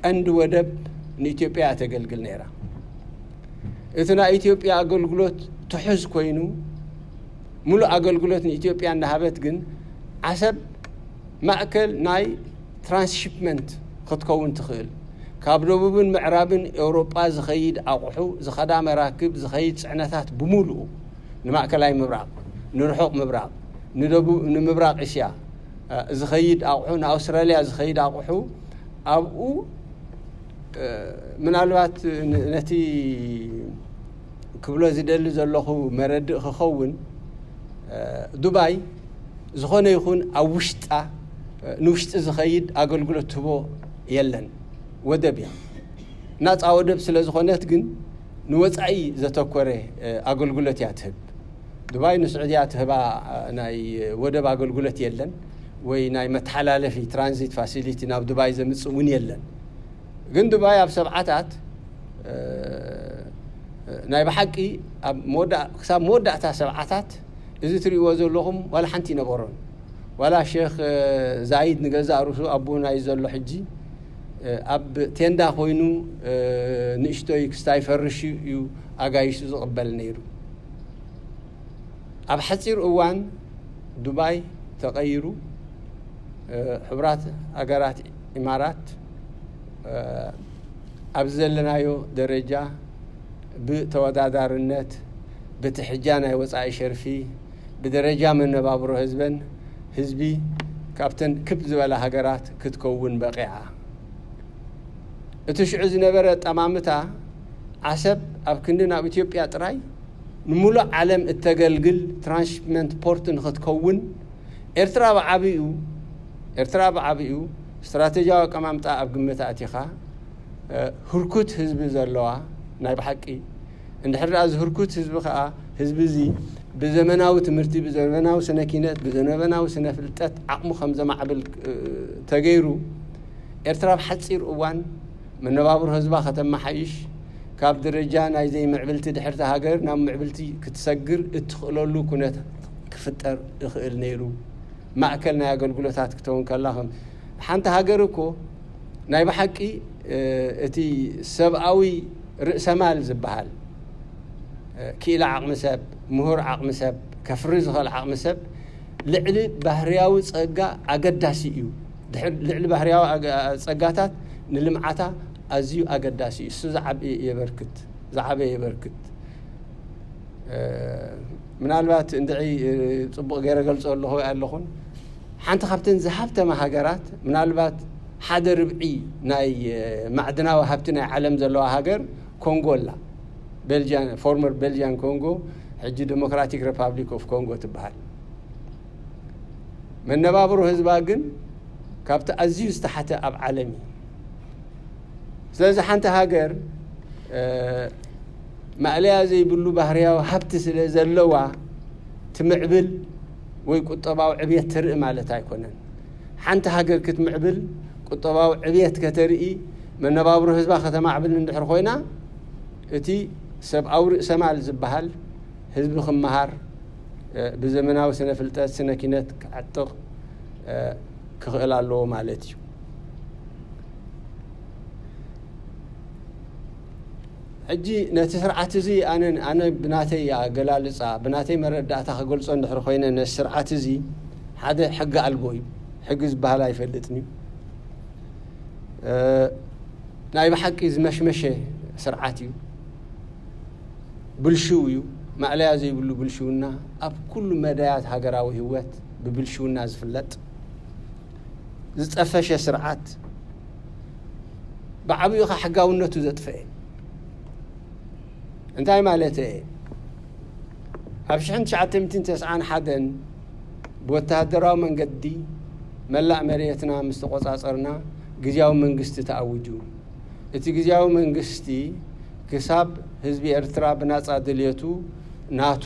ቀንዲ ወደብ ንኢትዮጵያ እያ ተገልግል ነይራ። እቲ ናይ ኢትዮጵያ ኣገልግሎት ትሑዝ ኮይኑ ሙሉእ ኣገልግሎት ንኢትዮጵያ እንዳሃበት ግን ዓሰብ ማእከል ናይ ትራንስሺፕመንት ክትከውን ትኽእል ካብ ደቡብን ምዕራብን ኤውሮጳ ዝኸይድ ኣቑሑ ዝኸዳ መራክብ ዝኸይድ ፅዕነታት ብምሉኡ ንማእከላይ ምብራቕ ንርሑቕ ምብራቕ ንደቡብ ንምብራቕ እስያ ዝኸይድ ኣቑሑ ንኣውስትራልያ ዝኸይድ ኣቑሑ ኣብኡ ምናልባት ነቲ ክብሎ ዝደሊ ዘለኹ መረድእ ክኸውን ዱባይ ዝኾነ ይኹን ኣብ ውሽጣ ንውሽጢ ዝኸይድ ኣገልግሎት ትህቦ የለን። ወደብ እያ ናፃ ወደብ ስለ ዝኾነት ግን ንወፃኢ ዘተኮረ ኣገልግሎት እያ ትህብ። ዱባይ ንስዑድያ ትህባ ናይ ወደብ ኣገልግሎት የለን ወይ ናይ መተሓላለፊ ትራንዚት ፋሲሊቲ ናብ ዱባይ ዘምፅእ እውን የለን። ግን ዱባይ ኣብ ሰብዓታት ናይ ብሓቂ ክሳብ መወዳእታ ሰብዓታት እዚ ትሪእዎ ዘለኹም ዋላ ሓንቲ ይነበሮን ዋላ ሼክ ዛይድ ንገዛእ ርእሱ ኣቦና እዩ ዘሎ ሕጂ ኣብ ቴንዳ ኮይኑ ንእሽቶይ ክስታይ ፈርሽ እዩ ኣጋይሹ ዝቕበል ነይሩ። ኣብ ሓፂር እዋን ዱባይ ተቐይሩ ሕቡራት ሃገራት ኢማራት ኣብዚ ዘለናዮ ደረጃ ብተወዳዳርነት ብቲ ሕጃ ናይ ወፃኢ ሸርፊ ብደረጃ መነባብሮ ህዝበን ህዝቢ ካብተን ክብ ዝበላ ሃገራት ክትከውን በቂዓ። እቲ ሽዑ ዝነበረ ኣጠማምታ ዓሰብ ኣብ ክንዲ ናብ ኢትዮጵያ ጥራይ ንሙሉእ ዓለም እተገልግል ትራንስሺፕመንት ፖርት ንክትከውን ኤርትራ ብዓብኡ ኤርትራ ብዓብኡ ስትራተጂያዊ ኣቀማምጣ ኣብ ግምት ኣእቲኻ ህርኩት ህዝቢ ዘለዋ ናይ ብሓቂ እንድሕር ደኣ እዚ ህርኩት ህዝቢ ከዓ ህዝቢ እዚ ብዘመናዊ ትምህርቲ ብዘመናዊ ስነ ኪነት ብዘመናዊ ስነ ፍልጠት ዓቕሙ ከም ዘማዕብል ተገይሩ ኤርትራ ኣብ ሓፂር እዋን መነባብሮ ህዝባ ከተመሓይሽ ካብ ደረጃ ናይ ዘይምዕብልቲ ድሕርቲ ሃገር ናብ ምዕብልቲ ክትሰግር እትኽእለሉ ኩነታት ክፍጠር ይኽእል ነይሩ። ማእከል ናይ ኣገልግሎታት ክትከውን ከላ ከም ሓንቲ ሃገር እኮ ናይ ብሓቂ እቲ ሰብኣዊ ርእሰማል ዝበሃል ክኢላ ዓቕሚ ሰብ ምሁር ዓቕሚ ሰብ ከፍሪ ዝኽእል ዓቕሚ ሰብ ልዕሊ ባህርያዊ ጸጋ ኣገዳሲ እዩ። ልዕሊ ባህርያዊ ጸጋታት ንልምዓታ ኣዝዩ ኣገዳሲ እዩ። እሱ ዝዓበየ የበርክት ዝዓበየ የበርክት። ምናልባት እንድዒ ፅቡቕ ገይረ ገልፆ ኣለኹ ኣለኹን ሓንቲ ካብተን ዝሃብተማ ሃገራት ምናልባት ሓደ ርብዒ ናይ ማዕድናዊ ሃብቲ ናይ ዓለም ዘለዋ ሃገር ኮንጎ ኣላ። ቤልጂያን፣ ፎርመር ቤልጂያን ኮንጎ፣ ሕጂ ዴሞክራቲክ ሪፓብሊክ ኦፍ ኮንጎ ትበሃል። መነባብሮ ህዝባ ግን ካብቲ ኣዝዩ ዝተሓተ ኣብ ዓለም እዩ። ስለዚ ሓንቲ ሃገር ማእለያ ዘይብሉ ባህርያዊ ሃብቲ ስለ ዘለዋ ትምዕብል ወይ ቁጠባዊ ዕብየት ትርኢ ማለት ኣይኮነን። ሓንቲ ሃገር ክትምዕብል፣ ቁጠባዊ ዕብየት ከተርኢ፣ መነባብሮ ህዝባ ከተማዕብል እንድሕር ኮይና፣ እቲ ሰብኣዊ ርእሰማል ዝበሃል ህዝቢ ክመሃር፣ ብዘመናዊ ስነ ፍልጠት፣ ስነ ኪነት ክዓጥቕ ክኽእል ኣለዎ ማለት እዩ። ሕጂ ነቲ ስርዓት እዚ ኣነ፣ ኣነ ብናተይ ኣገላልጻ፣ ብናተይ መረዳእታ ክገልጾ እንድሕር ኮይነ፣ ነቲ ስርዓት እዚ ሓደ ሕጊ ኣልቦ እዩ። ሕጊ ዝበሃል ኣይፈልጥን እዩ። ናይ ብሓቂ ዝመሽመሸ ስርዓት እዩ። ብልሽው እዩ። ማእለያ ዘይብሉ ብልሽውና፣ ኣብ ኩሉ መዳያት ሃገራዊ ህይወት ብብልሽውና ዝፍለጥ፣ ዝጠፈሸ ስርዓት፣ ብዓብዩ ኸ ሕጋውነቱ ዘጥፈኤ። እንታይ ማለት እየ? ኣብ ሽሕን ትሽዓተ ሚእትን ተስዓን ሓደን ብወተሃደራዊ መንገዲ መላእ መሬትና ምስ ተቖጻጸርና፣ ግዝያዊ መንግስቲ ተኣዊጁ። እቲ ግዝያዊ መንግስቲ ክሳብ ህዝቢ ኤርትራ ብናጻ ድልየቱ ናቱ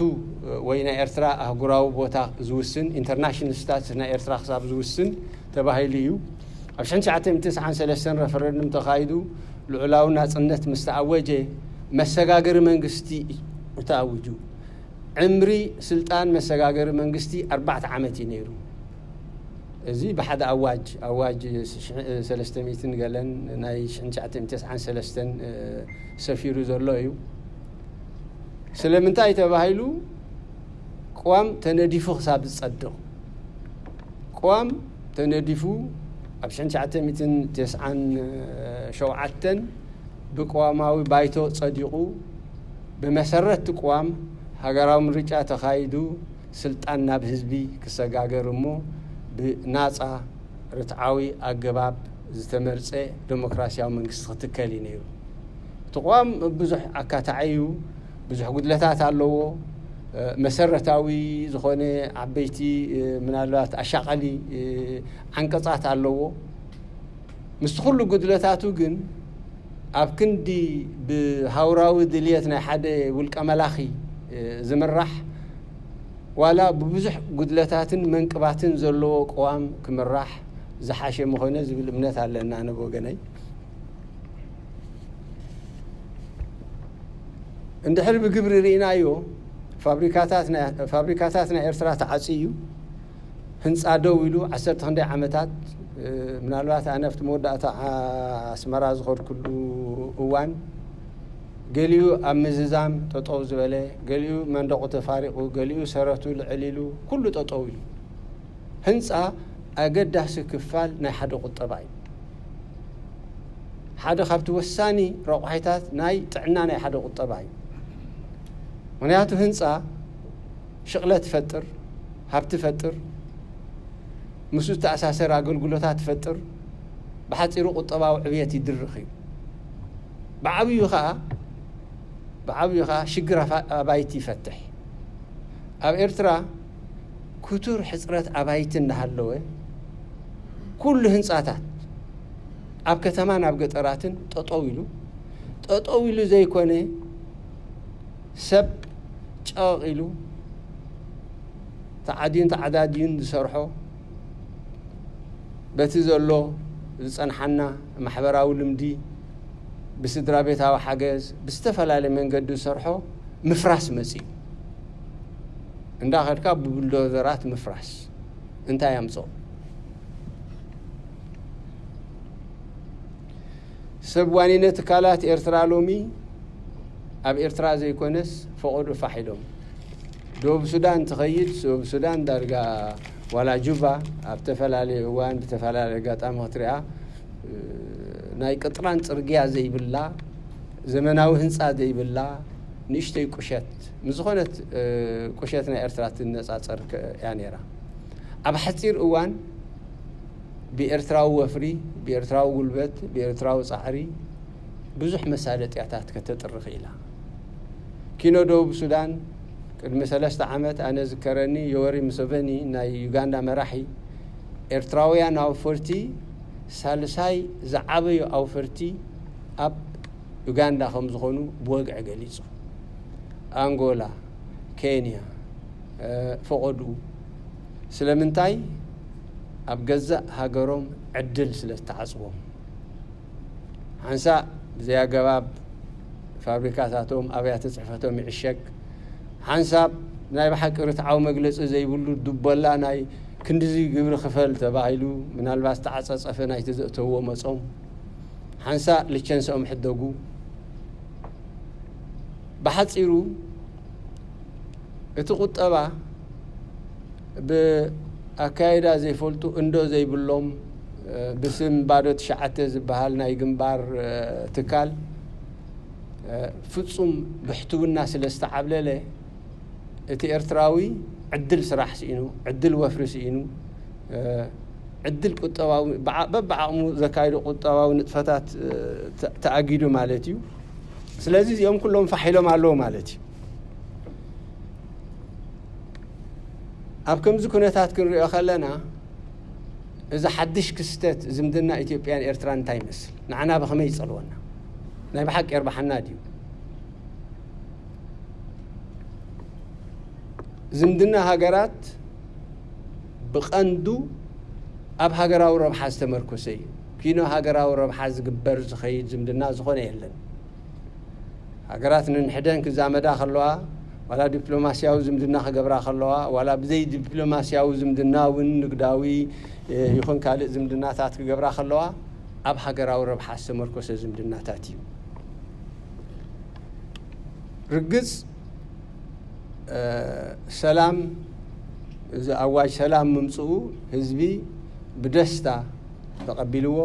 ወይ ናይ ኤርትራ ኣህጉራዊ ቦታ ዝውስን፣ ኢንተርናሽናል ስታትስ ናይ ኤርትራ ክሳብ ዝውስን ተባሂሉ እዩ። ኣብ ሽሕን ትሽዓተ ሚእትን ተስዓን ሰለስተን ረፈረንድም ተኻይዱ፣ ልዑላዊ ናጽነት ምስ ተኣወጀ፣ መሰጋገሪ መንግስቲ ተኣዊጁ። ዕምሪ ስልጣን መሰጋገሪ መንግስቲ ኣርባዕተ ዓመት እዩ ነይሩ። እዚ ብሓደ ኣዋጅ፣ ኣዋጅ ሽሕ-፣ ሰለስተ ሚእትን ገለን ናይ ሽሕን ትሽዓተ ሚእትን ተስዓን ሰለስተን ሰፊሩ ዘሎ እዩ። ስለምንታይ ተባሂሉ? ቅዋም ተነዲፉ ክሳብ ዝጸድቕ። ቅዋም ተነዲፉ ኣብ ሽሕን ትሽዓተ ሚእትን ተስዓን ሸውዓተን ብቅዋማዊ ባይቶ ጸዲቑ፣ ብመሰረት እቲ ቅዋም ሃገራዊ ምርጫ ተኻይዱ፣ ስልጣን ናብ ህዝቢ ክሰጋገር እሞ፣ ብናጻ ርትዓዊ ኣገባብ ዝተመርጸ ደሞክራስያዊ መንግስቲ ክትከል እዩ ነይሩ። እቲ ቅዋም ብዙሕ ኣካታዒ እዩ፣ ብዙሕ ጉድለታት ኣለዎ። መሰረታዊ ዝኾነ ዓበይቲ፣ ምናልባት ኣሻቓሊ ዓንቀጻት ኣለዎ። ምስቲ ኩሉ ጉድለታቱ ግን፣ ኣብ ክንዲ ብሃውራዊ ድልየት ናይ ሓደ ውልቀ መላኺ ዝምራሕ፣ ዋላ ብብዙሕ ጉድለታትን መንቅባትን ዘለዎ ቅዋም ክምራሕ ዝሓሸ ምኾነ ዝብል እምነት ኣለና፣ ኣነ ብወገነይ። እንድሕር ብግብሪ ርኢናዮ፣ ፋብሪካታት ናይ፣ ፋብሪካታት ናይ ኤርትራ ተዓጽዩ እዩ። ህንጻ ደው ኢሉ ዓሰርተ ክንደይ ዓመታት፣ እ፣ ምናልባት ኣነ ኣብቲ መወዳእታ ዓ-፣ ኣስመራ ዝኸድኩሉ እዋን፣ ገሊኡ ኣብ ምዝዛም ጠጠው ዝበለ፣ ገሊኡ መንደቑ ተፋሪቑ፣ ገሊኡ ሰረቱ ልዕል ኢሉ፣ ኩሉ ጠጠው ኢሉ። ህንጻ ኣገዳሲ ክፋል ናይ ሓደ ቁጠባ እዩ። ሓደ ካብቲ ወሳኒ ረቋሒታት ናይ ጥዕና ናይ ሓደ ቁጠባ እዩ። ምኽንያቱ ህንጻ ሽቕለት ይፈጥር፣ ሃብቲ ይፈጥር፣ ምስኡ ዝተኣሳሰር ኣገልግሎታት ይፈጥር፣ ብሓጺሩ ቁጠባዊ ዕብየት ይድርኽ እዩ። ብዓብዩ ኸኣ፣ ብዓብዩ ኸኣ ሽግር ኣፋ-፣ ኣባይቲ ይፈትሕ። ኣብ ኤርትራ ክቱር ሕጽረት ኣባይቲ እንዳሃለወ፣ ኩሉ ህንጻታት ኣብ ከተማን ኣብ ገጠራትን ጠጠው ኢሉ፣ ጠጠው ኢሉ ዘይኮነ፣ ሰብ ጨቕ ኢሉ ተዓድዩን ተዓዳድዩን ዝሰርሖ፣ በቲ ዘሎ ዝጸንሓና ማሕበራዊ ልምዲ፣ ብስድራ ቤታዊ ሓገዝ፣ ብዝተፈላለየ መንገዲ ዝሰርሖ ምፍራስ መጺኡ። እንዳኸድካ ብቡልዶዘራት ምፍራስ እንታይ ኣምጽኦ? ሰብ ዋኒነ ትካላት ኤርትራ ሎሚ ኣብ ኤርትራ ዘይኮነስ ፈቐዶ ፋሕ ኢሎም። ደቡብ ሱዳን ትኸይድ፣ ደቡብ ሱዳን ዳርጋ ዋላ ጁባ ኣብ ተፈላለየ እዋን ብተፈላለየ ኣጋጣሚ ክትሪኣ፣ እ፣ ናይ ቅጥራን ጽርግያ ዘይብላ፣ ዘመናዊ ህንጻ ዘይብላ፣ ንእሽተይ ቁሸት፣ ምስ ዝኾነት፣ እ፣ ቁሸት ናይ ኤርትራ ትነጻጸር ከ-፣ እያ ነይራ። ኣብ ሓጺር እዋን ብኤርትራዊ ወፍሪ፣ ብኤርትራዊ ጉልበት፣ ብኤርትራዊ ጻዕሪ ብዙሕ መሳለጥያታት ከተጥሪ ክኢላ። ኪኖ ደቡብ ሱዳን ቅድሚ ሰለስተ ዓመት ኣነ ዝከረኒ ዮወሪ ሙሰቨኒ ናይ ዩጋንዳ መራሒ ኤርትራውያን ኣውፈርቲ ሳልሳይ ዝዓበዩ ኣውፈርቲ ኣብ ዩጋንዳ ከም ዝኾኑ ብወግዒ ገሊጹ። ኣንጎላ፣ ኬንያ፣ እ፣ ፈቐድኡ። ስለምንታይ? ኣብ ገዛእ ሃገሮም ዕድል ስለ ዝተዓጽዎም። ሓንሳእ ብዘይ ኣገባብ ፋብሪካታቶም፣ ኣብያተ ጽሕፈቶም ይዕሸግ። ሓንሳብ ናይ ብሓቂ ርትዓዊ መግለጺ ዘይብሉ ዱበላ ናይ ክንድዚ ግብሪ ክፈል ተባሂሉ፣ ምናልባት ዝተዓጸጸፈ ናይቲ ዘእተውዎ መጾም። ሓንሳእ ልቸንስኦም ሕደጉ። ብሓጺሩ፣ እቲ ቁጠባ ብኣካይዳ ዘይፈልጡ፣ እንዶ ዘይብሎም፣ እ፣ ብስም ባዶ ትሽዓተ ዝበሃል ናይ ግንባር፣ እ፣ ትካል፣ እ፣ ፍጹም ብሕትውና ስለ ዝተዓብለለ፣ እቲ ኤርትራዊ ዕድል ስራሕ ስኢኑ፣ ዕድል ወፍሪ ስኢኑ፣ እ፣ ዕድል ቁጠባዊ፣ ብዓ-፣ በብዓቕሙ ዘካይዶ ቁጠባዊ ንጥፈታት፣ እ፣ ተ-፣ ተኣጊዱ ማለት እዩ። ስለዚ እዚኦም ኩሎም ፋሕ ኢሎም ኣለዉ ማለት እዩ። ኣብ ከምዚ ኩነታት ክንሪኦ ከለና፣ እዚ ሓድሽ ክስተት ዝምድና ኢትዮጵያን ኤርትራን እንታይ ይመስል? ንዓና ብኸመይ ይጸልወና? ናይ ብሓቂ የርብሓና ድዩ? ዝምድና ሃገራት ብቐንዱ ኣብ ሃገራዊ ረብሓ ዝተመርኮሰ እዩ። ኪኖ ሃገራዊ ረብሓ ዝግበር ዝኸይድ ዝምድና ዝኾነ የለን። ሃገራት ነንሕደን ክዛመዳ ከለዋ፣ ዋላ ዲፕሎማስያዊ ዝምድና ክገብራ ከለዋ፣ ዋላ ብዘይ ዲፕሎማስያዊ ዝምድና እውን ንግዳዊ፣ እ፣ ይኹን ካልእ ዝምድናታት ክገብራ ከለዋ፣ ኣብ ሃገራዊ ረብሓ ዝተመርኮሰ ዝምድናታት እዩ። ርግጽ፣ እ፣ ሰላም፣ እዚ ኣዋጅ ሰላም ምምጽኡ ህዝቢ ብደስታ ተቐቢልዎ፣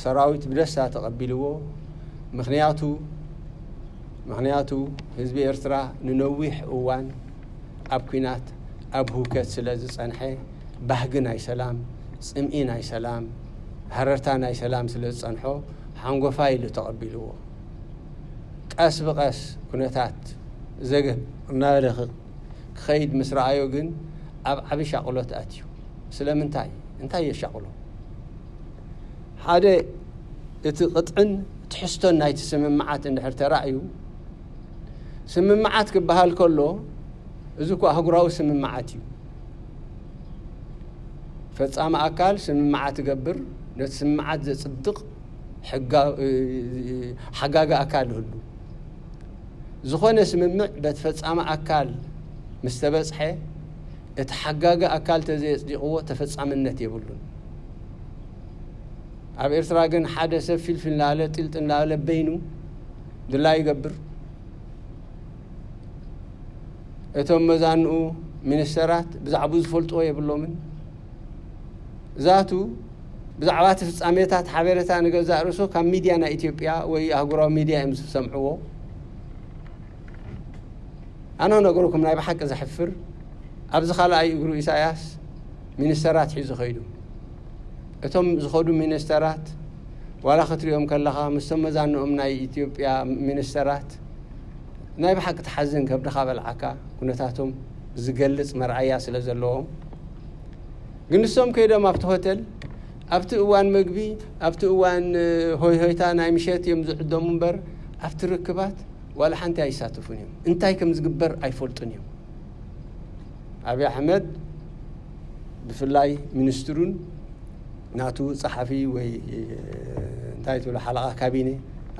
ሰራዊት ብደስታ ተቐቢልዎ። ምኽንያቱ፣ ምኽንያቱ ህዝቢ ኤርትራ ንነዊሕ እዋን ኣብ ኲናት፣ ኣብ ህውከት ስለ ዝጸንሐ፣ ባህጊ ናይ ሰላም፣ ጽምኢ ናይ ሰላም፣ ሃረርታ ናይ ሰላም ስለ ዝጸንሖ፣ ሓንጎፋይ ኢሉ ተቐቢልዎ። ቀስ ብቐስ ኩነታት ዘገብ እናበለ ክ-፣ ክኸይድ ምስ ረኣዮ ግን ኣብ ዓቢ ሻቕሎት ኣትዩ። ስለምንታይ? እንታይ የሻቕሎ? ሓደ፣ እቲ ቅጥዕን ትሕዝቶን ናይቲ ስምምዓት እንድሕር ተራእዩ፣ ስምምዓት ክበሃል ከሎ፣ እዚ እኮ ኣህጉራዊ ስምምዓት እዩ። ፈጻሚ ኣካል ስምምዓት ይገብር፣ ነቲ ስምምዓት ዘጽድቕ ሕጋ-፣ ሓጋጊ ኣካል ይህሉ። ዝኾነ ስምምዕ በቲ ፈጻሚ ኣካል ምስ ተበጽሐ፣ እቲ ሓጋጊ ኣካል ተዘየጽዲቕዎ ተፈጻምነት የብሉን። ኣብ ኤርትራ ግን ሓደ ሰብ ፊልፊል እናበለ፣ ጢልጢል እናበለ በይኑ ድላዩ ይገብር። እቶም መዛንኡ ሚኒስተራት ብዛዕባኡ ዝፈልጥዎ የብሎምን። ዛቱ ብዛዕባ እቲ ፍጻሜታት ሓበሬታ ንገዛእ ርእሱ ካብ ሚድያ ናይ ኢትዮጵያ ወይ ኣህጉራዊ ሚድያ እዮም ዝሰምዕዎ። ኣነ ክነግረኩም ናይ ብሓቂ ዘሕፍር፣ ኣብዚ ካልኣይ እግሩ ኢሳያስ ሚኒስተራት ሒዙ ኸይዱ። እቶም ዝኸዱ ሚኒስተራት፣ ዋላ ክትሪኦም ከለኻ፣ ምስቶም መዛንኦም ናይ ኢትዮጵያ ሚኒስተራት፣ ናይ ብሓቂ ትሓዝን፣ ከብድኻ በልዓካ፣ ኩነታቶም ዝገልጽ መርኣያ ስለ ዘለዎም። ግን ንሶም ከይዶም ኣብቲ ሆተል፣ ኣብቲ እዋን መግቢ፣ ኣብቲ እዋን፣ እ፣ ሆይ ሆይታ ናይ ምሸት እዮም ዝዕደሙ እምበር፣ ኣብቲ ርክባት ዋላ ሓንቲ ኣይሳተፉን እዮም። እንታይ ከም ዝግበር ኣይፈልጡን እዮም። ኣብይ ኣሕመድ ብፍላይ ሚኒስትሩን ናቱ ጸሓፊ ወይ፣ እ፣ እንታይ ትብሎ፣ ሓለቓ ካቢነ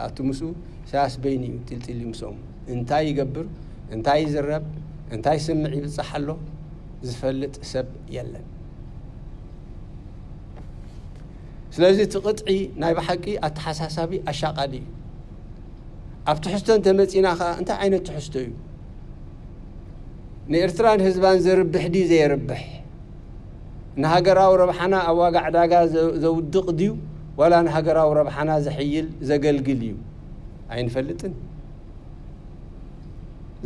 ኣቱ ምስኡ፣ ኢሳያስ በይኑ እዩ ጢልጢል ምስኦም። እንታይ ይገብር፣ እንታይ ይዝረብ፣ እንታይ ስምዕ ይብጻሕ ኣሎ ዝፈልጥ ሰብ የለን። ስለዚ እቲ ቅጥዒ ናይ ብሓቂ ኣተሓሳሳቢ ኣሻቓሊ እዩ። ኣብ ትሕዝቶ እንተመጺና ኸኣ እንታይ ዓይነት ትሕዝቶ እዩ? ንኤርትራን ህዝባን ዘርብሕ ድዩ ዘየርብሕ? ንሃገራዊ ረብሓና ኣብ ዋጋ ዕዳጋ ዘ-፣ ዘውድቕ ድዩ ዋላ ንሃገራዊ ረብሓና ዘሕይል ዘገልግል እዩ? ኣይንፈልጥን።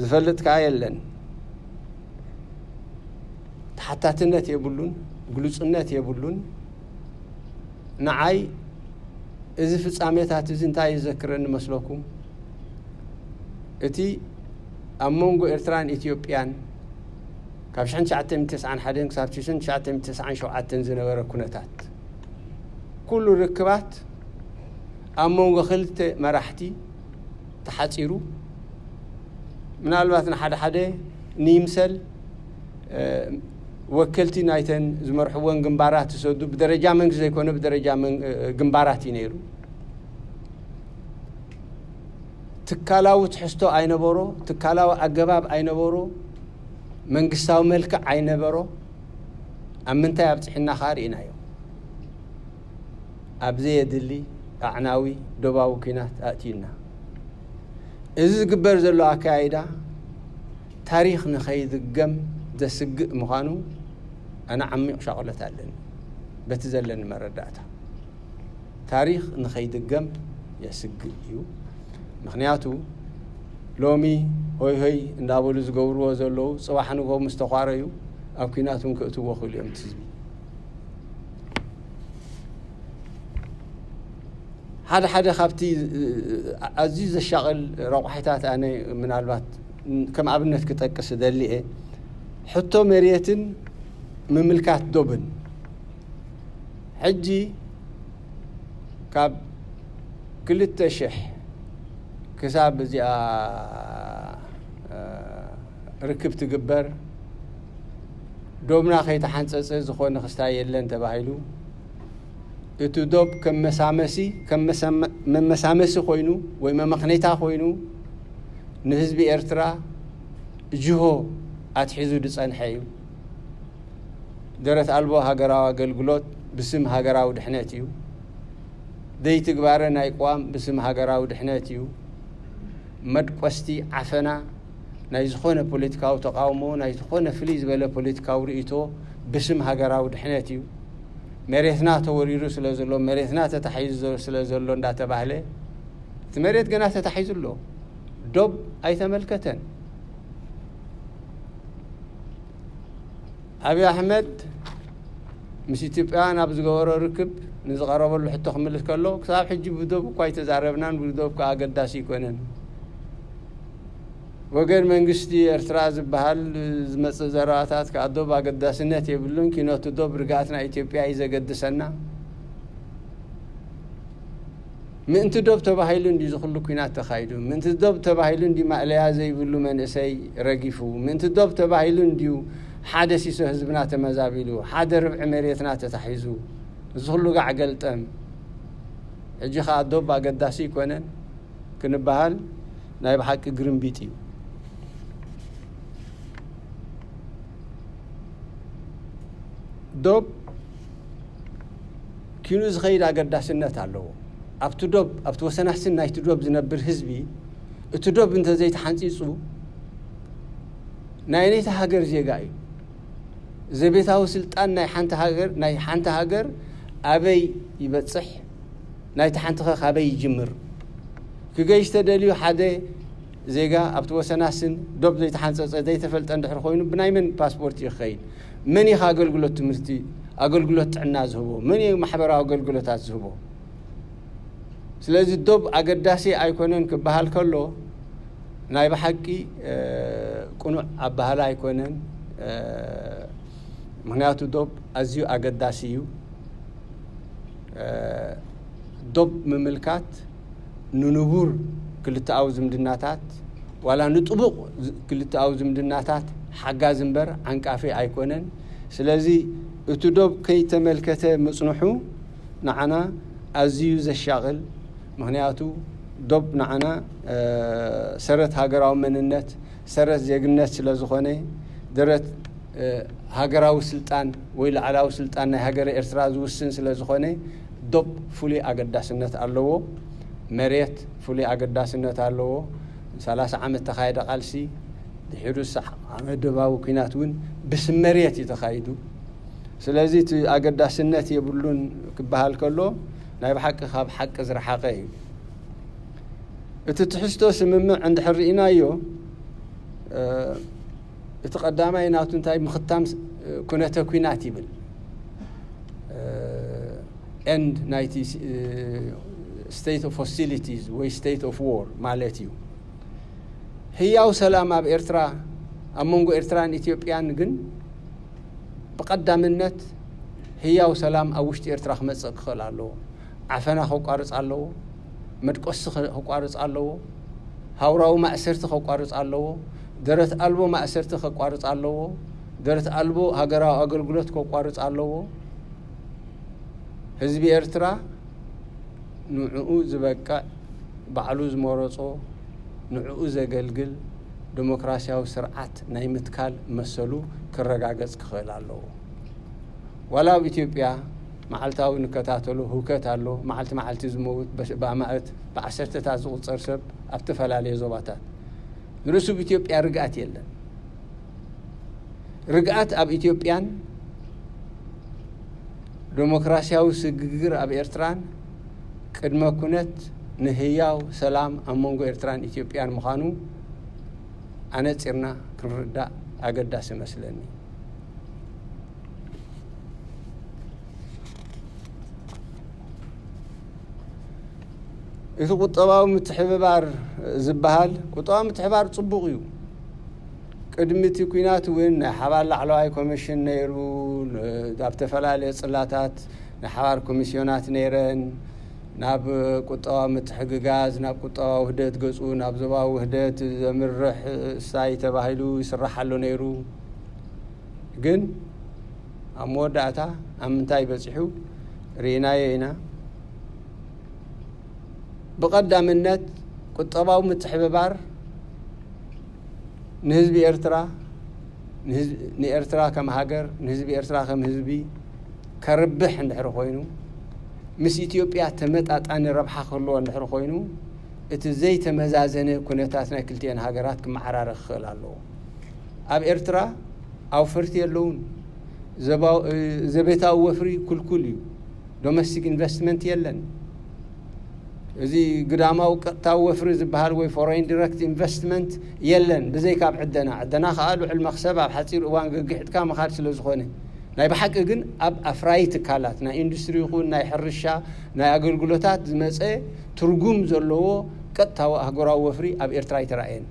ዝፈልጥ ከኣ የለን። ተሓታትነት የብሉን፣ ግሉጽነት የብሉን። ንዓይ እዚ ፍጻሜታት እዚ እንታይ እዩ ዘክረኒ መስለኩም? እቲ ኣብ መንጎ ኤርትራን ኢትዮጵያን ካብ ሽሕን ትሽዓተ ሚእትን ተስዓን ሓደን ክሳብ ሽሕን ትሽዓተ ሚእትን ተስዓን ሸውዓተን ዝነበረ ኩነታት፣ ኩሉ ርክባት ኣብ መንጎ ክልተ መራሕቲ ተሓጺሩ፣ ምናልባት ንሓደ ሓደ ንይምሰል፣ እ፣ ወከልቲ ናይተን ዝመርሕወን ግንባራት ዝሰዱ፣ ብደረጃ መንግስቲ ዘይኮነ ብደረጃ መን-፣ እ፣ ግንባራት እዩ ነይሩ። ትካላዊ ትሕዝቶ ኣይነበሮ፣ ትካላዊ ኣገባብ ኣይነበሮ፣ መንግስታዊ መልክዕ ኣይነበሮ። ኣብ ምንታይ ኣብጽሒና ከኣ ርኢናዮ። ኣብ ዘየድሊ ኣዕናዊ ዶባዊ ኲናት ኣእትዩና። እዚ ዝግበር ዘሎ ኣካያይዳ ታሪኽ ንኸይድገም ዘስግእ ምዃኑ ኣነ ዓሚቕ ሻቕሎት ኣለኒ። በቲ ዘለኒ መረዳእታ ታሪኽ ንኸይድገም የስግእ እዩ። ምኽንያቱ ሎሚ ሆይ ሆይ እንዳበሉ ዝገብርዎ ዘለዉ፣ ጽባሕ ንግሆ ምስ ተዃረዩ ኣብ ኲናት እውን ክእትዎ ክእሉ እዮም እቲ ህዝቢ። ሓደ ሓደ ካብቲ፣ እ፣ ኣዝዩ ዘሻቕል ረቋሒታት ኣነ ምናልባት ከም ኣብነት ክጠቅስ እደሊ እየ። ሕቶ መሬትን ምምልካት ዶብን። ሕጂ ካብ ክልተ ሽሕ ክሳብ እዚኣ፣ እ፣ ርክብ ትግበር፣ ዶብና ከይተሓንጸጸ ዝኾነ ክስታይ የለን ተባሂሉ፣ እቲ ዶብ ከም መሳመሲ፣ ከም መሰመ-፣ መመሳመሲ ኮይኑ ወይ መመኽነይታ ኮይኑ ንህዝቢ ኤርትራ ጅሆ ኣትሒዙ ዝጸንሐ እዩ። ደረት ኣልቦ ሃገራዊ ኣገልግሎት ብስም ሃገራዊ ድሕነት እዩ። ዘይትግባረ ናይ ቅዋም ብስም ሃገራዊ ድሕነት እዩ። መድቆስቲ ዓፈና ናይ ዝኾነ ፖለቲካዊ ተቃውሞ፣ ናይ ዝኾነ ፍልይ ዝበለ ፖለቲካዊ ርእይቶ ብስም ሃገራዊ ድሕነት እዩ። መሬትና ተወሪሩ ስለ ዘሎ፣ መሬትና ተታሒዙ ስለ ዘሎ እንዳተባህለ፣ እቲ መሬት ገና ተታሒዙ ኣሎ። ዶብ ኣይተመልከተን። ኣብይ ኣሕመድ ምስ ኢትዮጵያውያን ኣብ ዝገበሮ ርክብ ንዝቐረበሉ ሕቶ ክምልስ ከሎ፣ ክሳብ ሕጂ ብዶብ እኳ ኣይተዛረብናን፣ ብዶብ ከኣ ኣገዳሲ ኣይኮነን። ወገን መንግስቲ ኤርትራ ዝበሃል ዝመጽእ ዘረባታት ከኣ ዶብ ኣገዳስነት የብሉን፣ ኪኖት ዶብ ርግኣት ናይ ኢትዮጵያ እዩ ዘገድሰና። ምእንቲ ዶብ ተባሂሉ እንድዩ እዚ ኩሉ ኲናት ተኻይዱ? ምእንቲ ዶብ ተባሂሉ እንድዩ ማእለያ ዘይብሉ መንእሰይ ረጊፉ? ምእንቲ ዶብ ተባሂሉ እንድዩ ሓደ ሲሶ ህዝብና ተመዛቢሉ? ሓደ ርብዒ መሬትና ተታሒዙ? እዚ ኩሉ ጋዕ ገልጠም። ሕጂ ኸኣ ዶብ ኣገዳሲ ኣይኮነን ክንበሃል ናይ ብሓቂ ግርምቢጥ እዩ። ዶብ ኪኑ ዝኸይድ ኣገዳስነት ኣለዎ። ኣብቲ ዶብ፣ ኣብቲ ወሰናስን ናይቲ ዶብ ዝነብር ህዝቢ፣ እቲ ዶብ እንተዘይተሓንጺጹ፣ ናይ ነይቲ ሃገር ዜጋ እዩ። ዘቤታዊ ስልጣን ናይ ሓንቲ ሃገር፣ ናይ ሓንቲ ሃገር ኣበይ ይበጽሕ፣ ናይቲ ሓንቲኸ ካበይ ይጅምር? ክገይሽ ተደልዩ ሓደ ዜጋ ኣብቲ ወሰናስን ዶብ ዘይተሓንጸጸ፣ ዘይተፈልጠ እንድሕር ኮይኑ፣ ብናይ መን ፓስፖርት እዩ ክኸይድ? መን እዩ ኣገልግሎት ትምህርቲ፣ ኣገልግሎት ጥዕና ዝህቦ? መን እዩ ማሕበራዊ ኣገልግሎታት ዝህቦ? ስለዚ ዶብ ኣገዳሲ ኣይኮነን ክበሃል ከሎ፣ ናይ ብሓቂ፣ እ፣ ቅኑዕ ኣበሃህላ ኣይኮነን። እ፣ ምኽንያቱ ዶብ ኣዝዩ ኣገዳሲ እዩ። እ፣ ዶብ ምምልካት ንንቡር ክልተኣዊ ዝምድናታት፣ ዋላ ንጥቡቕ ዝ-፣ ክልተኣዊ ዝምድናታት ሓጋዚ እምበር ዓንቃፊ ኣይኮነን። ስለዚ እቲ ዶብ ከይተመልከተ ምጽንሑ ንዓና ኣዝዩ ዘሻቕል። ምኽንያቱ ዶብ ንዓና፣ እ፣ ሰረት ሃገራዊ መንነት፣ ሰረት ዜግነት ስለ ዝኾነ፣ ደረት፣ እ፣ ሃገራዊ ስልጣን ወይ ላዕላዊ ስልጣን ናይ ሃገረ ኤርትራ ዝውስን ስለ ዝኾነ፣ ዶብ ፍሉይ ኣገዳስነት ኣለዎ። መሬት ፍሉይ ኣገዳስነት ኣለዎ። ሰላሳ ዓመት ተኻየደ ቃልሲ፣ ድሒሩ ስሳ ዓመት ዶባዊ ኲናት እውን ብስም መሬት እዩ ተኻይዱ። ስለዚ እቲ ኣገዳስነት የብሉን ክበሃል ከሎ፣ ናይ ብሓቂ ካብ ሓቂ ዝረሓቐ እዩ። እቲ ትሕዝቶ ስምምዕ እንድሕር ርኢናዮ፣ እ፣ እቲ ቀዳማይ ናቱ እንታይ ምኽታም ስ-፣ ኩነተ ኲናት ይብል። እ፣ ኤንድ ናይቲ ስ-፣ እ፣ ስቴት ኦፍ ሆስቲሊቲስ ወይ ስቴት ኦፍ ዎር ማለት እዩ። ህያው ሰላም ኣብ ኤርትራ፣ ኣብ መንጎ ኤርትራን ኢትዮጵያን ግን ብቐዳምነት ህያው ሰላም ኣብ ውሽጢ ኤርትራ ክመጽእ ክኽእል ኣለዎ። ዓፈና ከቋርጽ ኣለዎ። መድቆሲ ከ-፣ ከቋርጽ ኣለዎ። ሃውራዊ ማእሰርቲ ከቋርጽ ኣለዎ። ደረት ኣልቦ ማእሰርቲ ከቋርጽ ኣለዎ። ደረት ኣልቦ ሃገራዊ ኣገልግሎት ከቋርጽ ኣለዎ። ህዝቢ ኤርትራ ንዕኡ ዝበቅዕ፣ ባዕሉ ዝመረጾ፣ ንዕኡ ዘገልግል ዴሞክራሲያዊ ስርዓት ናይ ምትካል መሰሉ ክረጋገጽ ክኽእል ኣለዎ። ዋላ ኣብ ኢትዮጵያ መዓልታዊ ንከታተሎ ህውከት ኣሎ። መዓልቲ መዓልቲ ዝመውት፣ በ-፣ ብኣማእት ብዓሰርተታት ዝቑጸር ሰብ ኣብ ተፈላለየ ዞባታት። ንርእሱ ኣብ ኢትዮጵያ ርግኣት የለን። ርግኣት ኣብ ኢትዮጵያን ዴሞክራሲያዊ ስግግር ኣብ ኤርትራን ቅድመ ኩነት ንህያው ሰላም ኣብ መንጎ ኤርትራን ኢትዮጵያን ምዃኑ ኣነጺርና ክንርዳእ ኣገዳሲ መስለኒ። እቲ ቁጠባዊ ምትሕብባር ዝበሃል፣ ቁጠባዊ ምትሕብባር ጽቡቕ እዩ። ቅድሚ እቲ ኲናት እውን ናይ ሓባር ላዕለዋይ ኮሚሽን ነይሩ። ኣብ ዝተፈላለየ ጽላታት ናይ ሓባር ኮሚስዮናት ነይረን። ናብ ቁጠባዊ ምትሕግጋዝ፣ ናብ ቁጠባዊ ውህደት ገጹ፣ ናብ ዞባዊ ውህደት ዘምርሕ እሳይ ተባሂሉ ይስራሕ ኣሎ ነይሩ። ግን ኣብ መወዳእታ ኣብ ምንታይ በጺሑ ርኢናዮ ኢና። ብቐዳምነት ቁጠባዊ ምትሕብባር ንህዝቢ ኤርትራ፣ ንህዝ-፣ ንኤርትራ ከም ሃገር፣ ንህዝቢ ኤርትራ ከም ህዝቢ ከርብሕ እንድሕር ኮይኑ፣ ምስ ኢትዮጵያ ተመጣጣኒ ረብሓ ክህልዎ እንድሕር ኮይኑ፣ እቲ ዘይተመዛዘነ ኩነታት ናይ ክልቲኤን ሃገራት ክመዓራረ ክኽእል ኣለዎ። ኣብ ኤርትራ ኣውፈርቲ የለውን። ዘባ-፣ እ፣ ዘቤታዊ ወፍሪ ክልኩል እዩ። ዶሜስቲክ ኢንቨስትመንት የለን። እዚ ግዳማዊ ቀጥታዊ ወፍሪ ዝበሃል ወይ ፎሬን ዲረክት ኢንቨስትመንት የለን፣ ብዘይካ ኣብ ዕደና። ዕደና ከኣ ልዑል መኽሰብ ኣብ ሓጺር እዋን ገጊሕጥካ ምኻድ ስለ ዝኾነ። ናይ ብሓቂ ግን ኣብ ኣፍራዪ ትካላት፣ ናይ ኢንዱስትሪ ይኹን ናይ ሕርሻ፣ ናይ ኣገልግሎታት ዝመጸ ትርጉም ዘለዎ ቀጥታዊ ኣህጉራዊ ወፍሪ ኣብ ኤርትራ ኣይተራእየን።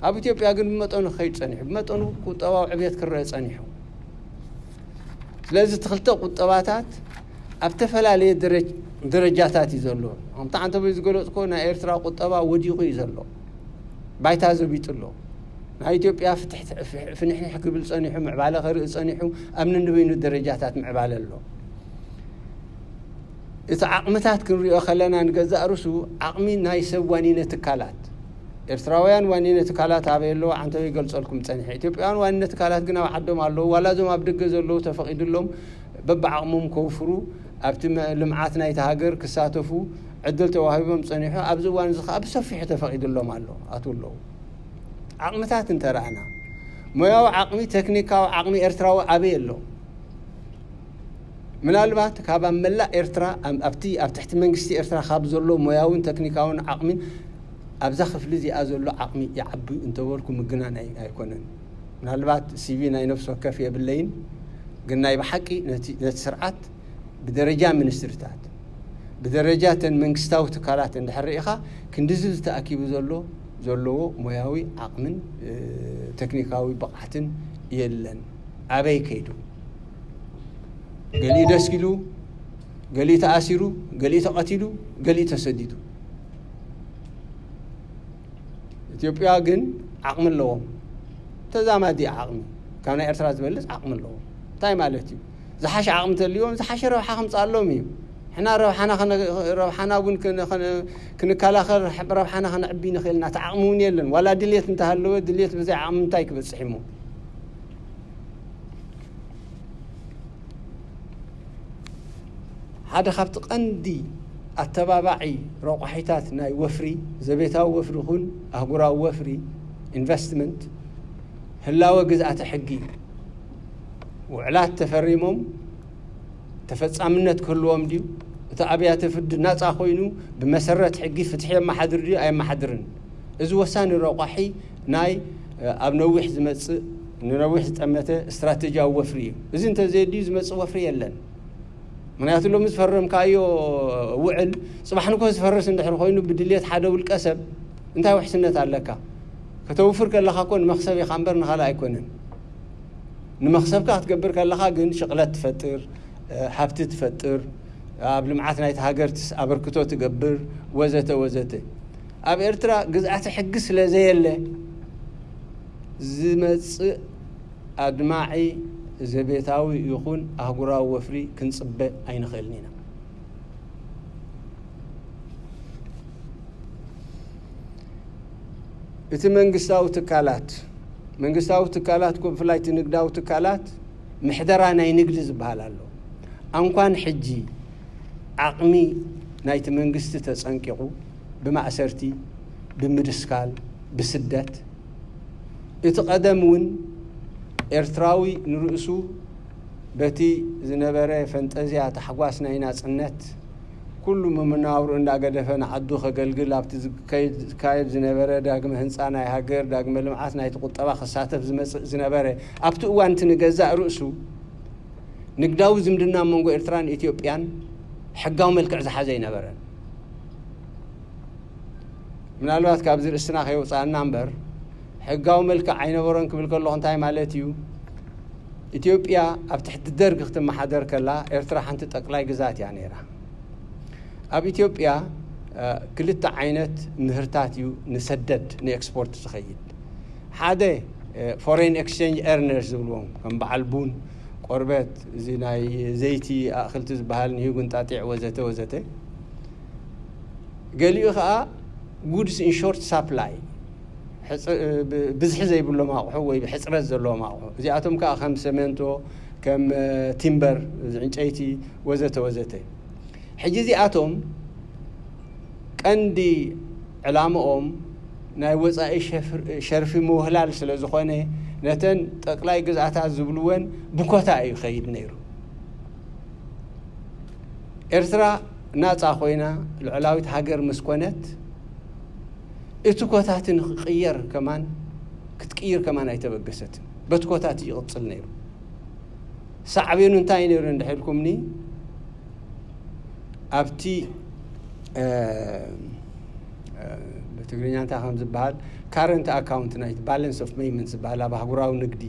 ኣብ ኢትዮጵያ ግን ብመጠኑ ክኸይድ ጸኒሑ፣ ብመጠኑ ቁጠባዊ ዕብየት ክረአ ጸኒሑ። ስለዚ እቲ ክልተ ቁጠባታት ኣብ ዝተፈላለየ ደረ-፣ ደረጃታት እዩ ዘሎ። ከምቲ ዓንተቦይ ዝገለጽኩዎ ናይ ኤርትራ ቁጠባ ወዲቑ እዩ ዘሎ። ባይታ ዘቢጡ ኣሎ። ናይ ኢትዮጵያ ፍትሕ-፣ ፍንሕንሕ ክብል ጸኒሑ፣ ምዕባለ ከርኢ ጸኒሑ፣ ኣብ ነንበይኑ ደረጃታት ምዕባለ ኣሎ። እቲ ዓቕምታት ክንሪኦ ከለና ንገዛእ ርእሱ ዓቕሚ ናይ ሰብ ዋኒነ ትካላት፣ ኤርትራውያን ዋኒነ ትካላት ኣበይ ኣለዉ? ዓንተቦይ ይገልጸልኩም ጸኒሐ። ኢትዮጵያውያን ዋኒነ ትካላት ግን ኣብ ዓዶም ኣለዉ። ዋላ እዞም ኣብ ደገ ዘለዉ ተፈቒዱሎም በብዓቕሞም ከውፍሩ፣ ኣብቲ መ-፣ ልምዓት ናይቲ ሃገር ክሳተፉ ዕድል ተዋሂቦም ጸኒሑ። ኣብዚ እዋን እዚ ከኣ ብሰፊሑ ተፈቒዱሎም ኣሎ፣ ኣትዉ ኣለዉ። ዓቕምታት እንተ ረኣና፣ ሞያዊ ዓቕሚ፣ ቴክኒካዊ ዓቕሚ ኤርትራዊ ኣበይ ኣሎ? ምናልባት ካብ ኣብ መላእ ኤርትራ፣ ኣብ-፣ ኣብቲ ኣብ ትሕቲ መንግስቲ ኤርትራ ካብ ዘሎ ሞያውን ቴክኒካውን ዓቕሚን ኣብዛ ክፍሊ እዚኣ ዘሎ ዓቕሚ ይዓቢ እንተበልኩ ምግናን ኣይ-፣ ኣይኮነን። ምናልባት ሲቪ ናይ ነፍሲ ወከፍ የብለይን፣ ግን ናይ ብሓቂ ነቲ፣ ነቲ ስርዓት ብደረጃ ሚኒስትሪታት፣ ብደረጃ እተን መንግስታዊ ትካላት እንድሕር ርኢኻ፣ ክንድዚ ዝተኣኪቡ ዘሎ፣ ዘለዎ ሞያዊ ዓቕምን፣ እ፣ ቴክኒካዊ ብቕዓትን የለን። ኣበይ ከይዱ? ገሊኡ ደስኪሉ፣ ገሊኡ ተኣሲሩ፣ ገሊኡ ተቐቲሉ፣ ገሊኡ ተሰዲዱ። ኢትዮጵያ ግን ዓቕሚ ኣለዎም። ተዛማዲ ዓቕሚ፣ ካብ ናይ ኤርትራ ዝበልጽ ዓቕሚ ኣለዎም። እንታይ ማለት እዩ? ዝሓሸ ዓቕሚ ተልይዎም፣ ዝሓሸ ረብሓ ከምጽኣሎም እዩ። ሕና ረብሓና ከነ-፣ ረብሓና እውን ከነ-፣ ከነ-፣ ክንከላኸል፣ ረብሓና ከነዕቢ ንኽእል ኢና። እቲ ዓቕሚ እውን የለን። ዋላ ድልየት እንተሃለወ፣ ድልየት ብዘይ ዓቕሚ እንታይ ክበጽሕ እሞ? ሓደ ካብቲ ቀንዲ ኣተባባዒ ረቋሒታት ናይ ወፍሪ፣ ዘቤታዊ ወፍሪ ይኹን ኣህጉራዊ ወፍሪ፣ ኢንቨስትመንት፣ ህላወ ግዝኣተ ሕጊ እዩ። ውዕላት ተፈሪሞም ተፈጻምነት ክህልዎም ድዩ? እቲ ኣብያተ ፍርዲ ናጻ ኮይኑ ብመሰረት ሕጊ ፍትሒ የመሓድር ድዩ ኣየመሓድርን? እዚ ወሳኒ ረቋሒ ናይ፣ እ፣ ኣብ ነዊሕ ዝመጽእ፣ ንነዊሕ ዝጠመተ ስትራቴጂያዊ ወፍሪ እዩ። እዚ እንተዘየድልዩ ዝመጽእ ወፍሪ የለን። ምኽንያቱ ሎሚ ዝፈረምካዮ ውዕል ጽባሕ ንግሆ ዝፈርስ እንድሕር ኮይኑ ብድልየት ሓደ ውልቀ ሰብ እንታይ ውሕስነት ኣለካ? ከተውፍር ከለኻ እኮ ንመኽሰብ ኢኻ እምበር ንኻልእ ኣይኮነን። ንመኽሰብካ ክትገብር ከለኻ ግን ሽቕለት ትፈጥር፣ ሃብቲ ትፈጥር፣ ኣብ ልምዓት ናይቲ ሃገር ኣበርክቶ ትገብር፣ ወዘተ ወዘተ። ኣብ ኤርትራ ግዝኣተ ሕጊ ስለ ዘየለ ዝመጽእ ኣድማዒ ዘቤታዊ ይኹን ኣህጉራዊ ወፍሪ ክንጽበ ኣይንኽእልን ኢና። እቲ መንግስታዊ ትካላት መንግስታዊ ትካላት ኮ ብፍላይ እቲ ንግዳዊ ትካላት ምሕደራ ናይ ንግዲ ዝበሃል ኣሎ። ኣንኳን ሕጂ ዓቕሚ ናይቲ መንግስቲ ተጸንቂቑ ብማእሰርቲ፣ ብምድስካል፣ ብስደት፣ እቲ ቀደም እውን ኤርትራዊ ንርእሱ በቲ ዝነበረ ፈንጠዝያ ታሕጓስ ናይ ናጽነት ኩሉ መመናብሩ እንዳገደፈ ንዓዱ ከገልግል ኣብቲ ዝካየድ ዝነበረ ዳግመ ህንፃ ናይ ሃገር ዳግመ ልምዓት ናይቲ ቁጠባ ክሳተፍ ዝመፅእ ዝነበረ ኣብቲ እዋን እቲ ንገዛእ ርእሱ ንግዳዊ ዝምድና መንጎ ኤርትራን ኢትዮጵያን ሕጋዊ መልክዕ ዝሓዘ ኣይነበረን። ምናልባት ካብዚ ርእስና ከየውፃእና እምበር ሕጋዊ መልክዕ ኣይነበሮን ክብል ከለኹ እንታይ ማለት እዩ? ኢትዮጵያ ኣብ ትሕቲ ደርግ ክትመሓደር ከላ ኤርትራ ሓንቲ ጠቅላይ ግዛት እያ ነይራ። ኣብ ኢትዮጵያ ክልተ ዓይነት ምህርታት እዩ ንሰደድ ንኤክስፖርት ዝኸይድ። ሓደ ፎሬን ኤክስቼንጅ ኤርነርስ ዝብልዎም ከም በዓል ቡን፣ ቆርበት፣ እዚ ናይ ዘይቲ ኣእክልቲ ዝበሃል ንሂጉ እንጣጢዕ ወዘተ ወዘተ። ገሊኡ ከዓ ጉድስ ኢን ሾርት ሳፕላይ፣ ብዝሒ ዘይብሎም ኣቑሑ ወይ ሕፅረት ዘለዎም ኣቑሑ፣ እዚኣቶም ከዓ ከም ሰሜንቶ፣ ከም ቲምበር፣ ዕንጨይቲ ወዘተ ወዘተ። ሕጂ እዚኣቶም ቀንዲ ዕላምኦም ናይ ወፃኢ ሸርፊ ምውህላል ስለ ዝኾነ ነተን ጠቅላይ ግዝኣታት ዝብልወን ብኮታ እዩ ይኸይድ ነይሩ። ኤርትራ ናፃ ኮይና ልዑላዊት ሃገር ምስ ኮነት እቲ ኮታ እቲ ንክቅየር ከማን ክትቅይር ከማን ኣይተበገሰትን። በቲ ኮታ እቲ ይቕፅል ነይሩ። ሳዕቤኑ እንታይ ነይሩ እንድሕልኩምኒ ኣብቲ ብትግርኛ እንታይ ከም ዝበሃል ካረንት ኣካውንት ናይ ባላንስ ኦፍ ፔይመንት ዝበሃል ኣብ ኣህጉራዊ ንግዲ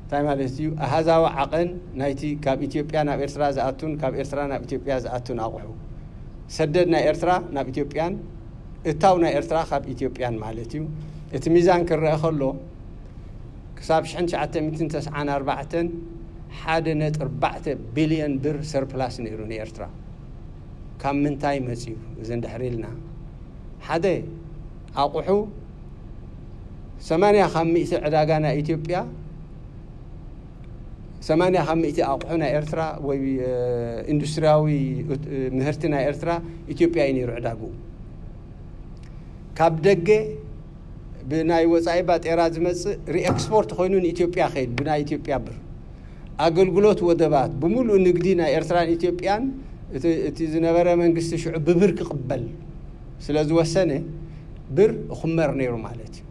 እንታይ ማለት እዩ? ኣሃዛዊ ዓቐን ናይቲ ካብ ኢትዮጵያ ናብ ኤርትራ ዝኣቱን ካብ ኤርትራ ናብ ኢትዮጵያ ዝኣቱን ኣቑሑ፣ ሰደድ ናይ ኤርትራ ናብ ኢትዮጵያን እታው ናይ ኤርትራ ካብ ኢትዮጵያን ማለት እዩ። እቲ ሚዛን ክረአ ከሎ ክሳብ ሽሕን ትሽዓተ ሚእትን ተስዓን ኣርባዕተን ሓደ ነጥቢ ኣርባዕተ ቢልዮን ብር ሰርፕላስ ነይሩ ንኤርትራ። ካብ ምንታይ መፅዩ? እዚ እንድሕር ኢልና ሓደ ኣቑሑ ሰማንያ ካብ ሚእቲ ዕዳጋ ናይ ኢትዮጵያ ሰማንያ ካብ ሚእቲ ኣቑሑ ናይ ኤርትራ ወይ ኢንዱስትሪያዊ ምህርቲ ናይ ኤርትራ ኢትዮጵያ እዩ ነይሩ ዕዳግኡ። ካብ ደገ ብናይ ወፃኢ ባጤራ ዝመፅእ ሪኤክስፖርት ኮይኑ ንኢትዮጵያ ከይድ ብናይ ኢትዮጵያ ብር ኣገልግሎት ወደባት ብምሉእ ንግዲ ናይ ኤርትራን ኢትዮጵያን እቲ ዝነበረ መንግስቲ ሽዑ ብብር ክቕበል ስለ ዝወሰነ ብር እኹመር ነይሩ ማለት እዩ።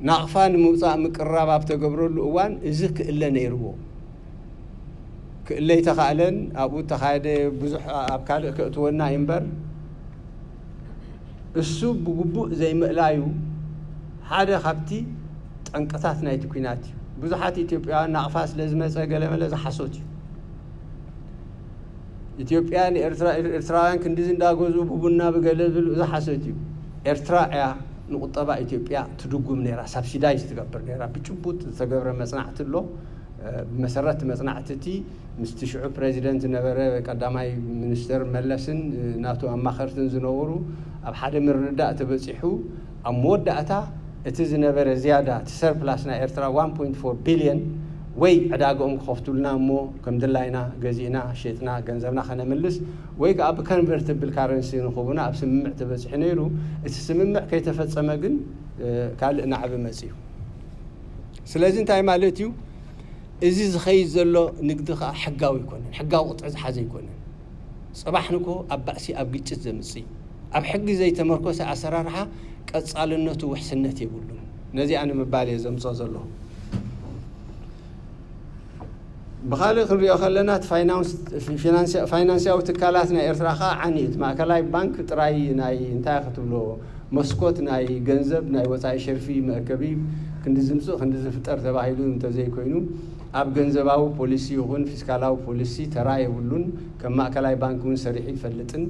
ናቕፋ ንምውፃእ ምቅርራብ ኣብ ተገብረሉ እዋን እዚ ክእለ ነይርዎ። ክእለ ኣይተኻእለን። ኣብኡ እተኻየደ ብዙሕ ኣብ ካልእ ከእትወና እዩ እምበር እሱ ብግቡእ ዘይምእላዩ ሓደ ካብቲ ጠንቅታት ናይቲ ኲናት እዩ። ብዙሓት ኢትዮጵያውያን ናቕፋ ስለ ዝመፀ ገለመለ ዝሓሶት እዩ። ኢትዮጵያ ንኤርትራ ኤርትራውያን ክንዲዚ እንዳገዝኡ ብቡና ብገለ ዝብሉ እዚ ሓሶት እዩ። ኤርትራ እያ ንቁጠባ ኢትዮጵያ ትድጉም ነይራ፣ ሳብሲዳይዝ ትገብር ነይራ። ብጭቡጥ ዝተገብረ መጽናዕቲ ኣሎ። ብመሰረት መጽናዕቲ እቲ ምስቲ ሽዑ ፕሬዚደንት ዝነበረ ቀዳማይ ሚኒስተር መለስን ናቱ ኣማኸርትን ዝነበሩ ኣብ ሓደ ምርድዳእ ተበጺሑ ኣብ መወዳእታ እቲ ዝነበረ ዝያዳ እቲ ሰርፕላስ ናይ ኤርትራ ዋን ፖይንት ፎር ቢልዮን ወይ ዕዳግኦም ክኸፍቱልና እሞ ከም ድላይና ገዚእና ሸጥና ገንዘብና ከነምልስ ወይ ከዓ ብከንቨርትብል ካረንሲ ንክቡና ኣብ ስምምዕ ተበፂሑ ነይሩ። እቲ ስምምዕ ከይተፈፀመ ግን ካልእ ናዕቢ መፅዩ። ስለዚ እንታይ ማለት እዩ? እዚ ዝኸይድ ዘሎ ንግዲ ከዓ ሕጋዊ ኣይኮነን፣ ሕጋዊ ቅጥዒ ዝሓዘ ኣይኮነን። ፅባሕ ንግሆ ኣብ ባእሲ ኣብ ግጭት ዘምፅእ እዩ። ኣብ ሕጊ ዘይተመርኮሰ ኣሰራርሓ ቀፃልነቱ ውሕስነት የብሉን። ነዚኣ ንምባል እየ ዘምፅኦ ዘለኹ። ብኻልእ ክንሪኦ ከለና እቲ ፋይናንስያዊ ትካላት ናይ ኤርትራ ከዓ ዓንዩ እቲ ማእከላይ ባንክ ጥራይ ናይ እንታይ ክትብሎ መስኮት ናይ ገንዘብ ናይ ወፃኢ ሸርፊ መእከቢ ክንዲ ዝምፅእ ክንዲ ዝፍጠር ተባሂሉ እንተዘይኮይኑ፣ ኣብ ገንዘባዊ ፖሊሲ ይኹን ፊስካላዊ ፖሊሲ ተራ የብሉን። ከም ማእከላይ ባንክ እውን ሰሪሑ ይፈልጥን።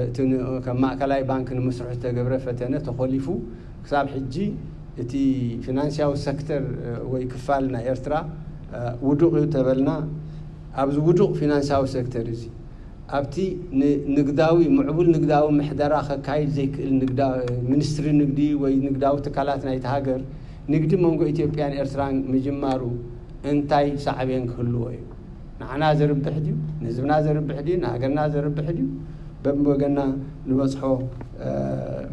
እቲ ን- ከም ማእከላይ ባንክ ንምስርሑ ዝተገብረ ፈተነ ተኾሊፉ ክሳብ ሕጂ እቲ ፊናንስያዊ ሰክተር ወይ ክፋል ናይ ኤርትራ ውዱቕ እዩ ተበልና፣ ኣብዚ ውዱቕ ፊናንሳዊ ሰክተር እዚ ኣብቲ ንንግዳዊ ምዕቡል ንግዳዊ ምሕደራ ከካይድ ዘይክእል ንግዳ- ሚኒስትሪ ንግዲ ወይ ንግዳዊ ትካላት ናይቲ ሃገር ንግዲ መንጎ ኢትዮጵያን ኤርትራን ምጅማሩ እንታይ ሳዕቤን ክህልዎ እዩ? ንዓና ዘርብሕ ድዩ? ንህዝብና ዘርብሕ ድዩ? ንሃገርና ዘርብሕ ድዩ? በብወገና ንበጽሖ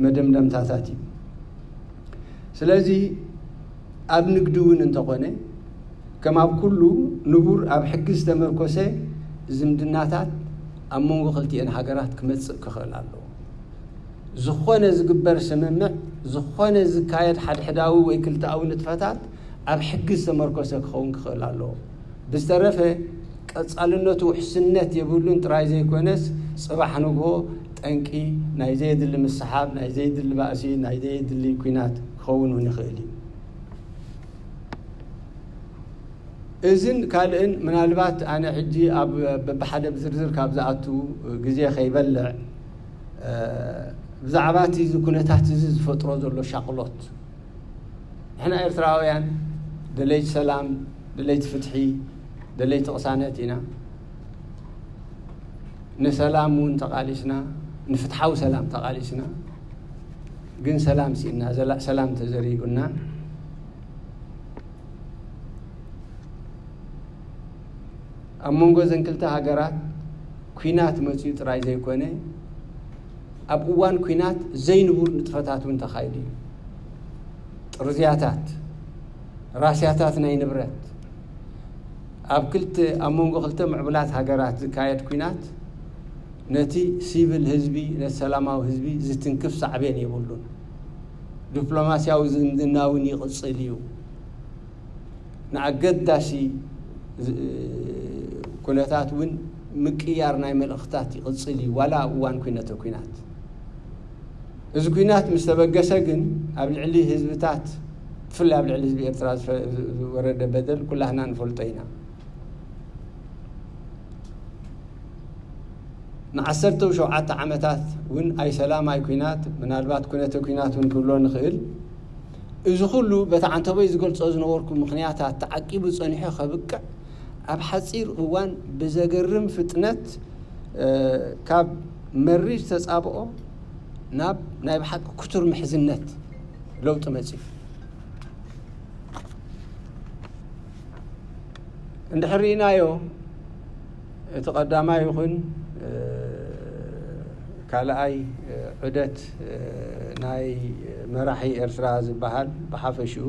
መደምደምታታት እዩ። ስለዚ ኣብ ንግዲ እውን እንተኾነ ከም ኣብ ኩሉ ንቡር ኣብ ሕጊ ዝተመርኮሰ ዝምድናታት ኣብ መንጎ ክልቲኤን ሃገራት ክመጽእ ክኽእል ኣለዎ። ዝኾነ ዝግበር ስምምዕ፣ ዝኾነ ዝካየድ ሓድሕዳዊ ወይ ክልተኣዊ ንጥፈታት ኣብ ሕጊ ዝተመርኮሰ ክኸውን ክኽእል ኣለዎ። ብዝተረፈ ቀጻልነቱ ውሕስነት የብሉን ጥራይ ዘይኮነስ፣ ጽባሕ ንግሆ ጠንቂ ናይ ዘየድሊ ምስሓብ፣ ናይ ዘየድሊ ባእሲ፣ ናይ ዘየድሊ ኲናት ክኸውን እውን ይኽእል እዩ። እዝን ካልእን ምናልባት ኣነ ሕጂ ኣብ በብሓደ ብዝርዝር ካብ ዝኣቱ ግዜ ከይበልዕ፣ ብዛዕባ እቲ እዚ ኩነታት እዚ ዝፈጥሮ ዘሎ ሻቕሎት፣ ንሕና ኤርትራውያን ደለይቲ ሰላም፣ ደለይቲ ፍትሒ፣ ደለይቲ ቅሳነት ኢና። ንሰላም እውን ተቓሊስና፣ ንፍትሓዊ ሰላም ተቓሊስና። ግን ሰላም ስኢንና፣ ዘላ- ሰላም ተዘሪጉና። ኣብ መንጎ እዘን ክልተ ሃገራት ኲናት መጺኡ ጥራይ ዘይኮነ፣ ኣብ እዋን ኲናት ዘይንቡር ንጥፈታት እውን ተኻይዱ እዩ። ጥርዝያታት፣ ራስያታት ናይ ንብረት፣ ኣብ ክልተ- ኣብ መንጎ ክልተ ምዕቡላት ሃገራት ዝካየድ ኲናት ነቲ ሲቪል ህዝቢ፣ ነቲ ሰላማዊ ህዝቢ ዝትንክፍ ሳዕቤን የብሉን። ዲፕሎማስያዊ ዝምድና እውን ይቕጽል እዩ። ንኣገዳሲ ዝ- ኩነታት እውን ምቅያር ናይ መልእኽታት ይቕጽል እዩ፣ ዋላ ኣብ እዋን ኩነተ ኲናት። እዚ ኲናት ምስ ተበገሰ ግን ኣብ ልዕሊ ህዝብታት፣ ብፍላይ ኣብ ልዕሊ ህዝቢ ኤርትራ ዝፈ- ዝወረደ በደል ኩላህና ንፈልጦ ኢና። ንዓሰርተ ሸውዓተ ዓመታት እውን ኣይ ሰላም ኣይ ኲናት፣ ምናልባት ኩነተ ኲናት እውን ክብሎ ንኽእል። እዚ ኩሉ በቲ ዓንተቦይ ዝገልጾ ዝነበርኩ ምኽንያታት ተዓቂቡ ጸኒሑ ከብቅዕ፣ ኣብ ሓጺር እዋን ብዘገርም ፍጥነት፣ እ፣ ካብ መሪር ተጻብኦ ናብ ናይ ብሓቂ ክቱር ምሕዝነት ለውጢ መጺኡ። እንድሕር ርኢናዮ፣ እቲ ቀዳማይ ይኹን፣ እ፣ ካልኣይ፣ እ፣ ዑደት፣ እ፣ ናይ መራሒ ኤርትራ ዝበሃል ብሓፈሽኡ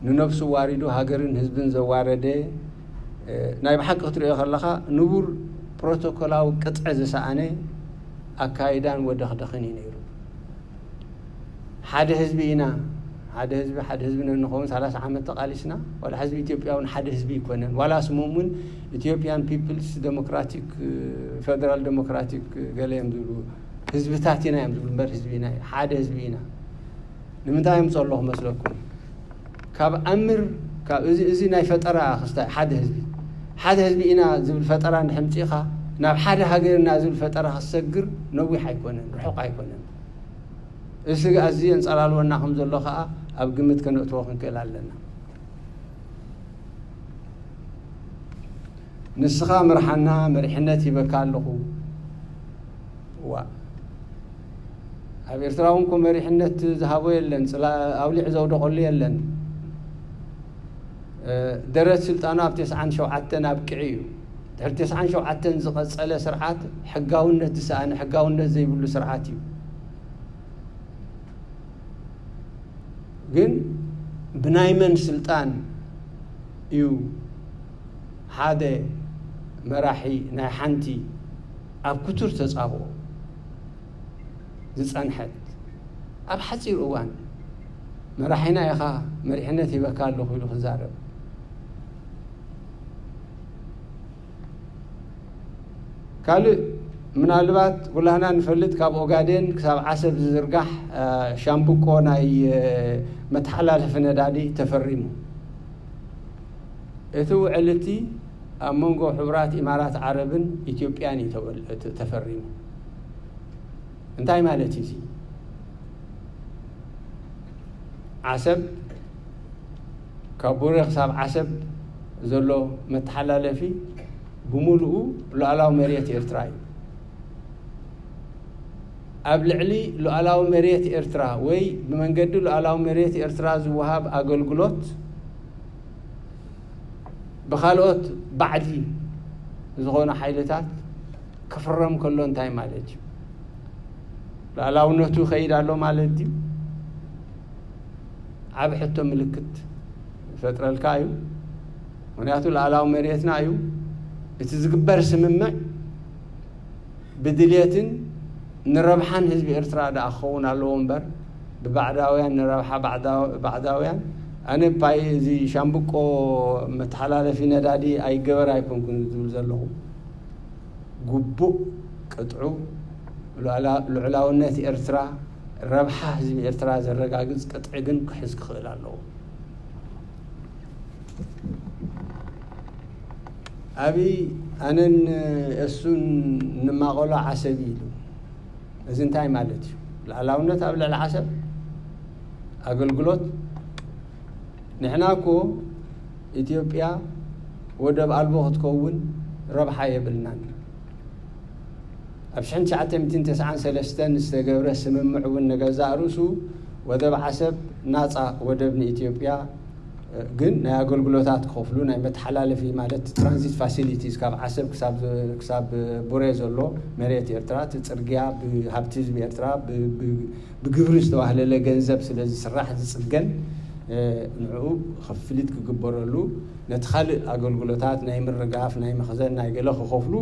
ንነብሱ ዋሪዱ ሃገርን ህዝብን ዘዋረደ፣ እ፣ ናይ ብሓቂ ክትሪኦ ከለኻ ንቡር ፕሮቶኮላዊ ቅጥዒ ዝሰኣነ ኣካይዳን ወደኽደኽን እዩ ነይሩ። ሓደ ህዝቢ ኢና፣ ሓደ ህዝቢ፣ ሓደ ህዝቢ ነንኸውን ሰላሳ ዓመት ተቓሊስና፣ ዋላ ህዝቢ ኢትዮጵያ እውን ሓደ ህዝቢ ኣይኮነን። ዋላ ስሞም እውን ኢትዮጵያን ፒፕልስ ዴሞክራቲክ፣ እ፣ ፌደራል ዴሞክራቲክ፣ እ፣ ገለ እዮም ዝብሉ። ህዝብታት ኢና እዮም ዝብሉ እምበር ህዝቢ ኢና፣ ሓደ ህዝቢ ኢና። ንምንታይ የምፅኦ ኣለኹ መስለኩም? ካብ ኣምር፣ ካብ እዚ፣ እዚ ናይ ፈጠራ ክስታይ ሓደ ህዝቢ፣ ሓደ ህዝቢ ኢና ዝብል ፈጠራ እንድሕር ምፂእኻ፣ ናብ ሓደ ሃገር ኢና ዝብል ፈጠራ ክሰግር ነዊሕ ኣይኮነን፣ ርሑቕ ኣይኮነን። እዚ ስግኣት እዚ የንጸላልወና ከም ዘሎ ከኣ ኣብ ግምት ከነእትዎ ክንክእል ኣለና። ንስኻ ምርሓና፣ መሪሕነት ሂበካ ኣለኹ። ዋ፣ ኣብ ኤርትራ እውን እኮ መሪሕነት ዝሃቦ የለን፣ ጽላ ኣውሊዕ ዘውደቐሉ የለን። እ፣ ደረት ስልጣኑ ኣብ ተስዓን ሸውዓተን ኣብቂዑ እዩ። ድሕሪ ተስዓን ሸውዓተን ዝቐጸለ ስርዓት ሕጋውነት ዝሰኣነ፣ ሕጋውነት ዘይብሉ ስርዓት እዩ። ግን ብናይ መን ስልጣን እዩ ሓደ መራሒ ናይ ሓንቲ ኣብ ክቱር ተጻብኦ ዝጸንሐት ኣብ ሓጺር እዋን መራሒና ኢኻ፣ መሪሕነት ሂበካ ኣለኹ ኢሉ ክዛረብ? ካልእ ምናልባት ኩላህና ንፈልጥ፣ ካብ ኦጋዴን ክሳብ ዓሰብ ዝዝርጋሕ ሻምብቆ ናይ መተሓላለፊ ነዳዲ ተፈሪሙ። እቲ ውዕል እቲ ኣብ መንጎ ሕቡራት ኢማራት ዓረብን ኢትዮጵያን እዩ ተፈሪሙ። እንታይ ማለት እዩ እዚ? ዓሰብ፣ ካብ ቡሬ ክሳብ ዓሰብ ዘሎ መተሓላለፊ ብምሉኡ ሉዓላዊ መሬት ኤርትራ እዩ። ኣብ ልዕሊ ሉዓላዊ መሬት ኤርትራ ወይ ብመንገዲ ሉዓላዊ መሬት ኤርትራ ዝወሃብ ኣገልግሎት ብኻልኦት ባዕዲ ዝኾኑ ሓይልታት ክፍረም ከሎ እንታይ ማለት እዩ? ሉዓላውነቱ ይኸይድ ኣሎ ማለት ድዩ? ዓቢ ሕቶ ምልክት ይፈጥረልካ እዩ። ምኽንያቱ ሉዓላዊ መሬትና እዩ። እቲ ዝግበር ስምምዕ ብድልየትን ንረብሓን ህዝቢ ኤርትራ ደኣ ክኸውን ኣለዎ እምበር፣ ብባዕዳውያን፣ ንረብሓ ባዕዳውያን። ኣነ ፓይ እዚ ሻምብቆ መተሓላለፊ ነዳዲ ኣይገበር ኣይኮንኩን ዝብል ዘለኹ። ግቡእ ቅጥዑ ልዑላውነት ኤርትራ፣ ረብሓ ህዝቢ ኤርትራ ዘረጋግጽ ቅጥዒ ግን ክሕዝ ክኽእል ኣለዎ። ኣብይ ኣነን እሱን ንማቐሎ ዓሰብ ኢሉ። እዚ እንታይ ማለት እዩ? ሉዓላውነት ኣብ ልዕሊ ዓሰብ ኣገልግሎት። ንሕና እኮ ኢትዮጵያ ወደብ ኣልቦ ክትከውን ረብሓ የብልናን። ኣብ ሽሕን ትሽዓተ ሚእትን ተስዓን ሰለስተን ዝተገብረ ስምምዕ እውን ንገዛእ ርእሱ ወደብ ዓሰብ ናጻ ወደብ ንኢትዮጵያ፣ ግን ናይ ኣገልግሎታት ክኸፍሉ ናይ መተሓላለፊ ማለት ትራንዚት ፋሲሊቲስ ካብ ዓሰብ ክሳብ ቡሬ ዘሎ መሬት ኤርትራ እቲ ጽርግያ ብሃብቲ ህዝቢ ኤርትራ ብግብሪ ዝተዋህለለ ገንዘብ ስለ ዝስራሕ ዝጽገን ንዕኡ ክፍሊት ክግበረሉ ነቲ ካልእ ኣገልግሎታት ናይ ምርጋፍ ናይ መኽዘን ናይ ገለ ክኸፍሉ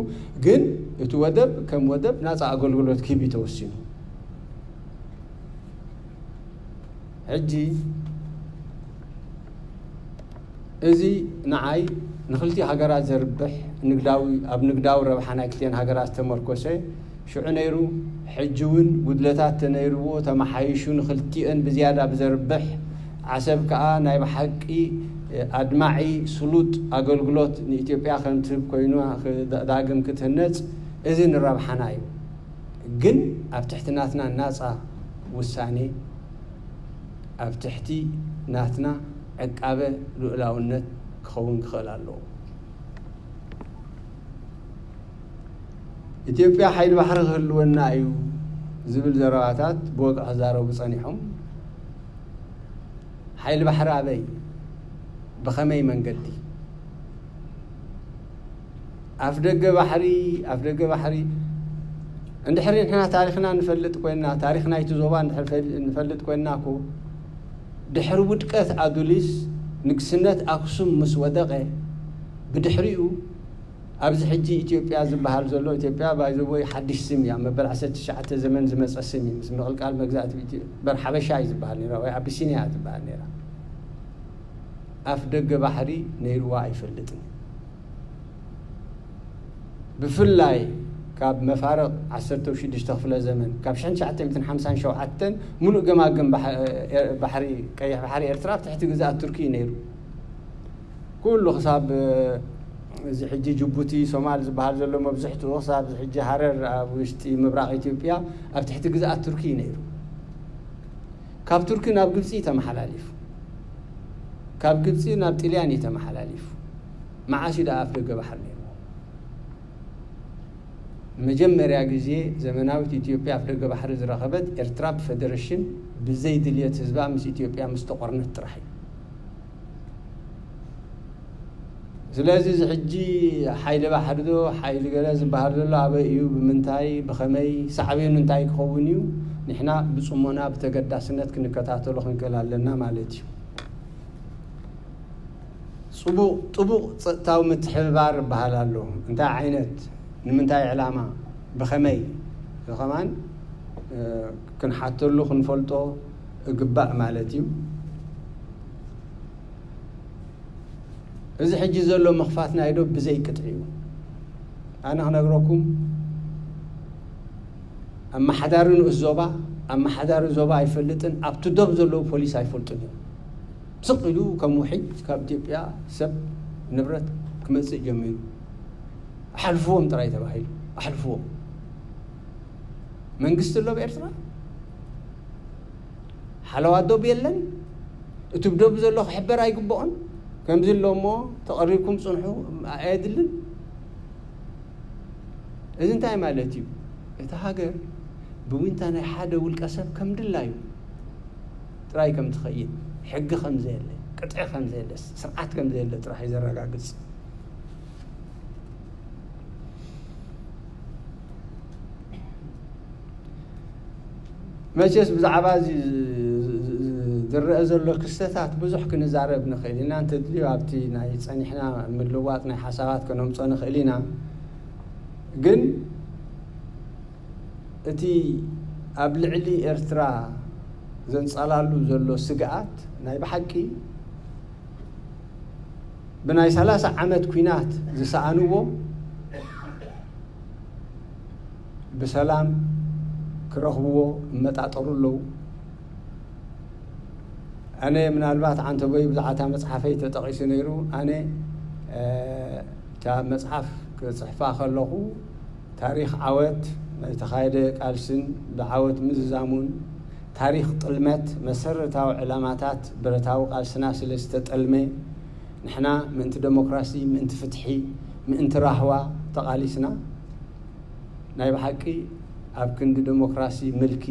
ግን እቲ ወደብ ከም ወደብ ናጻ ኣገልግሎት ክህብ እዩ ተወሲኑ። ሕጂ እዚ ንዓይ ንክልቲኡ ሃገራት ዘርብሕ ንግዳዊ ኣብ ንግዳዊ ረብሓ ናይ ክልቲአን ሃገራት ዝተመርኮሰ ሽዑ ነይሩ። ሕጂ እውን ጉድለታት ተነይርዎ ተመሓይሹ ንክልቲአን ብዝያዳ ብዘርብሕ ዓሰብ ከኣ ናይ ብሓቂ ኣድማዒ ስሉጥ ኣገልግሎት ንኢትዮጵያ ከምትህብ ኮይኑ ዳግም ክትህነጽ እዚ ንረብሓና እዩ። ግን ኣብ ትሕቲ ናትና ናጻ ውሳኔ ኣብ ትሕቲ ናትና ዕቃበ ልኡላውነት ክኸውን ክኽእል ኣለዎ። ኢትዮጵያ ሓይሊ ባሕሪ ክህልወና እዩ ዝብል ዘረባታት ብወግዒ ክዛረቡ ጸኒሖም። ሓይሊ ባሕሪ ኣበይ? ብኸመይ መንገዲ? ኣፍ ደገ ባሕሪ ኣፍ ደገ ባሕሪ እንድሕሪ ንሕና ታሪኽና ንፈልጥ ኮይና ታሪኽ ናይቲ ዞባ እንድሕር ንፈልጥ ኮይና እኮ ድሕሪ ውድቀት ኣዱሊስ ንግስነት ኣክሱም ምስ ወደቐ ብድሕሪኡ ኣብዚ ሕጂ ኢትዮጵያ ዝበሃል ዘሎ ኢትዮጵያ ባይዘቦይ ሓድሽ ስም እያ መበል ዓሰርተ ትሽዓተ ዘመን ዝመፀ ስም እዩ ምስ ምቕልቃል መግዛእቲ በር ሓበሻ እዩ ዝበሃል ነራ ወይ ኣቢሲኒያ ዝበሃል ነራ ኣፍ ደገ ባሕሪ ነይርዋ ኣይፈልጥን። ብፍላይ ካብ መፋርቕ ዓሰርተ ሽዱሽተ ክፍለ ዘመን ካብ ሽሕን ትሽዓተ ሚእትን ሓምሳን ሸውዓተን ሙሉእ ገማግም ባሕሪ ቀይሕ ባሕሪ ኤርትራ ኣብ ትሕቲ ግዝኣት ቱርኪ እዩ ነይሩ። ኩሉ ክሳብ እዚ ሕጂ ጅቡቲ ሶማል ዝበሃል ዘሎ መብዝሕትኡ ክሳብ እዚ ሕጂ ሃረር ኣብ ውሽጢ ምብራቕ ኢትዮጵያ ኣብ ትሕቲ ግዝኣት ቱርኪ እዩ ነይሩ። ካብ ቱርኪ ናብ ግብፂ ተመሓላሊፉ ካብ ግብፂ ናብ ጥልያን እዩ ተመሓላሊፉ። መዓስ እዩ ደኣ ኣፍ ደገ ባሕሪ ነይሩ? ንመጀመርያ ግዜ ዘመናዊት ኢትዮጵያ ኣፍ ደገ ባሕሪ ዝረኸበት ኤርትራ ብፈደረሽን ብዘይ ድልየት ህዝባ ምስ ኢትዮጵያ ምስ ተቆርነት ጥራሕ እዩ። ስለዚ እዚ ሕጂ ሓይሊ ባሕሪ ዶ ሓይሊ ገለ ዝበሃል ዘሎ ኣበይ እዩ ብምንታይ ብኸመይ ሳዕቤኑ እንታይ ክኸውን እዩ ንሕና ብፅሞና ብተገዳስነት ክንከታተሎ ክንክእል ኣለና ማለት እዩ። ፅቡቕ ጥቡቕ ፀጥታዊ ምትሕብባር ይበሃል ኣሎ። እንታይ ዓይነት ንምንታይ ዕላማ ብኸመይ እዚ ከማን ክንሓተሉ ክንፈልጦ እግባእ ማለት እዩ። እዚ ሕጂ ዘሎ ምኽፋት ናይ ዶብ ብዘይ ቅጥዒ እዩ። ኣነ ክነግረኩም ኣመሓዳሪ ንኡስ ዞባ፣ ኣመሓዳሪ ዞባ ኣይፈልጥን፣ ኣብቲ ዶብ ዘለዉ ፖሊስ ኣይፈልጡን እዮም። ስቕ ኢሉ ከም ውሕጅ ካብ ኢትዮጵያ ሰብ ንብረት ክመጽእ ጀሚሩ። ኣሕልፍዎም ጥራይ ተባሂሉ፣ ኣሕልፍዎም። መንግስቲ ኣሎ ኣብ ኤርትራ? ሓለዋ ዶብ የለን? እቲ ብዶብ ዘሎ ክሕበር ኣይግብኦን? ከምዚ ኣሎ እሞ ተቐሪብኩም ጽንሑ ኣየድልን? እዚ እንታይ ማለት እዩ? እታ ሃገር ብዊንታ ናይ ሓደ ውልቀ ሰብ ከም ድላዩ ጥራይ ከም ትኸይድ፣ ሕጊ ከም ዘየለ፣ ቅጥዒ ከም ዘየለ፣ ስርዓት ከም ዘየለ ጥራሕ እዩ ዘረጋግጽ። መቸስ ብዛዕባ እዚ ዝረአ ዘሎ ክስተታት ብዙሕ ክንዛረብ ንኽእል ኢና። እንተድልዩ ኣብቲ ናይ ጸኒሕና ምልዋጥ ናይ ሓሳባት ከነምጾ ንኽእል ኢና። ግን እቲ ኣብ ልዕሊ ኤርትራ ዘንጸላሉ ዘሎ ስግኣት ናይ ብሓቂ ብናይ ሰላሳ ዓመት ኲናት ዝሰኣንዎ ብሰላም ክረኽብዎ እመጣጠሩ ኣለዉ። ኣነ ምናልባት ዓንተቦይ ብዛዕባ እታ መጽሓፈይ ተጠቒሱ ነይሩ። ኣነ፣ እ፣ እታ መጽሓፍ ክጽሕፋ ከለኹ ታሪኽ ዓወት ናይ ተኻየደ ቃልስን ብዓወት ምዝዛሙን ታሪኽ ጥልመት መሰረታዊ ዕላማታት ብረታዊ ቃልስና ስለ ዝተጠልመ ንሕና ምእንቲ ደሞክራሲ፣ ምእንቲ ፍትሒ፣ ምእንቲ ራህዋ ተቓሊስና ናይ ብሓቂ ኣብ ክንዲ ደሞክራሲ ምልኪ፣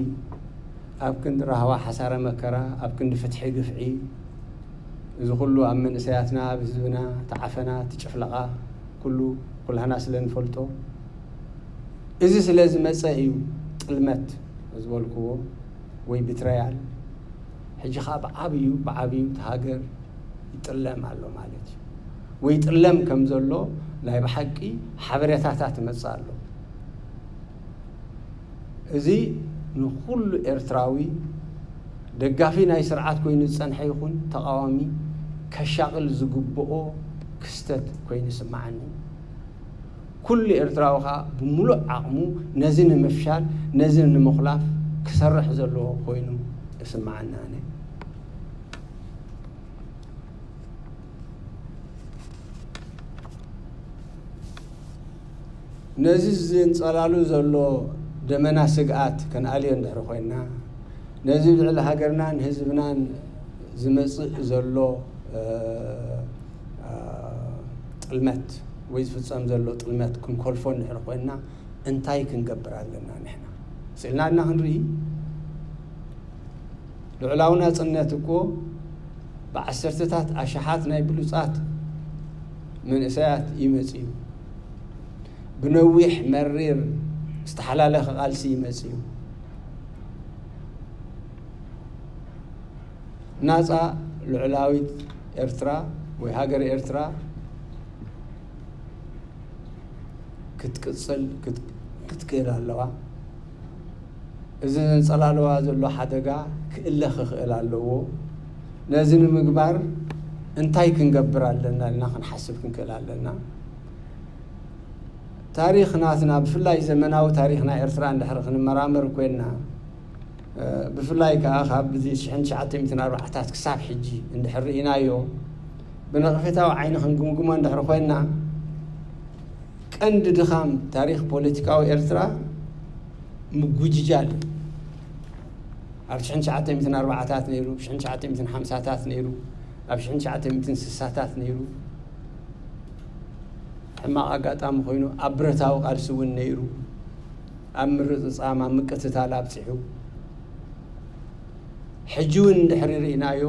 ኣብ ክንዲ ራህዋ ሓሳረ መከራ፣ ኣብ ክንዲ ፍትሒ ግፍዒ፣ እዚ ኩሉ ኣብ መንእሰያትና፣ ኣብ ህዝብና፣ እቲ ዓፈና፣ እቲ ጭፍለቓ፣ ኩሉ ኩላህና ስለ ንፈልጦ፣ እዚ ስለ ዝመጸ እዩ ጥልመት ዝበልክዎ ወይ ብትረያል። ሕጂ ኸኣ ብዓብዩ፣ ብዓብዩ እቲ ሃገር ይጥለም ኣሎ ማለት እዩ። ወይ ይጥለም ከም ዘሎ ናይ ብሓቂ ሓበሬታታት ይመጽእ ኣሎ። እዚ ንኹሉ ኤርትራዊ ደጋፊ ናይ ስርዓት ኮይኑ ዝጸንሐ ይኹን ተቓዋሚ ከሻቕል ዝግብኦ ክስተት ኮይኑ ይስምዓኒ። ኩሉ ኤርትራዊ ኸኣ ብምሉእ ዓቕሙ ነዚ ንምፍሻል፣ ነዚ ንምኹላፍ ክሰርሕ ዘለዎ ኮይኑ ይስምዓኒ ኣነ። ነዚ ዘንጸላሉ ዘሎ ደመና ስግኣት ከነኣልዮ እንድሕሪ ኮይንና፣ ነዚ ልዕሊ ሃገርናን ህዝብናን ዝመጽእ ዘሎ፣ እ፣ እ፣ ጥልመት ወይ ዝፍጸም ዘሎ ጥልመት ክንኮልፎ እንድሕሪ ኮይንና፣ እንታይ ክንገብር ኣለና ንሕና? ስእልና እና ክንርኢ። ልዑላዊ ናጽነት እኮ ብዓሰርተታት ኣሽሓት ናይ ብሉጻት መንእሰያት ይመጽእ እዩ። ብነዊሕ መሪር ዝተሓላለኸ ቃልሲ ይመጽእ እዩ። ናጻ ልዑላዊት ኤርትራ ወይ ሃገር ኤርትራ ክትቅጽል ክት-፣ ክትክእል ኣለዋ። እዚ ዘንጸላልዋ ዘሎ ሓደጋ ክእለ ክኽእል ኣለዎ። ነዚ ንምግባር እንታይ ክንገብር ኣለና ኢልና ክንሓስብ ክንክእል ኣለና። ታሪኽ ናትና፣ ብፍላይ ዘመናዊ ታሪኽ ናይ ኤርትራ እንድሕር ክንመራመር ኮይንና፣ እ፣ ብፍላይ ከኣ ካብ እዚ ሽሕን ትሽዓተ ሚእትን ኣርባዓታት ክሳብ ሕጂ እንድሕር ርኢናዮ፣ ብነቐፌታዊ ዓይኒ ክንግምግሞ እንድሕር ኮይንና፣ ቀንዲ ድኻም ታሪኽ ፖለቲካዊ ኤርትራ ምጉጅጃል እዩ። ኣብ ሽሕን ትሽዓተ ሚእትን ኣርባዓታት ነይሩ፣ ኣብ ሽሕን ትሽዓተ ሚእትን ሓምሳታት ነይሩ፣ ኣብ ሽሕን ትሽዓተ ሚእትን ስሳታት ነይሩ። ሕማቕ ኣጋጣሚ ኮይኑ ኣብ ብረታዊ ቃልሲ እውን ነይሩ። ኣብ ምርጽጻም፣ ኣብ ምቅትታል ኣብጺሑ። ሕጂ እውን እንድሕሪ ርኢናዮ፣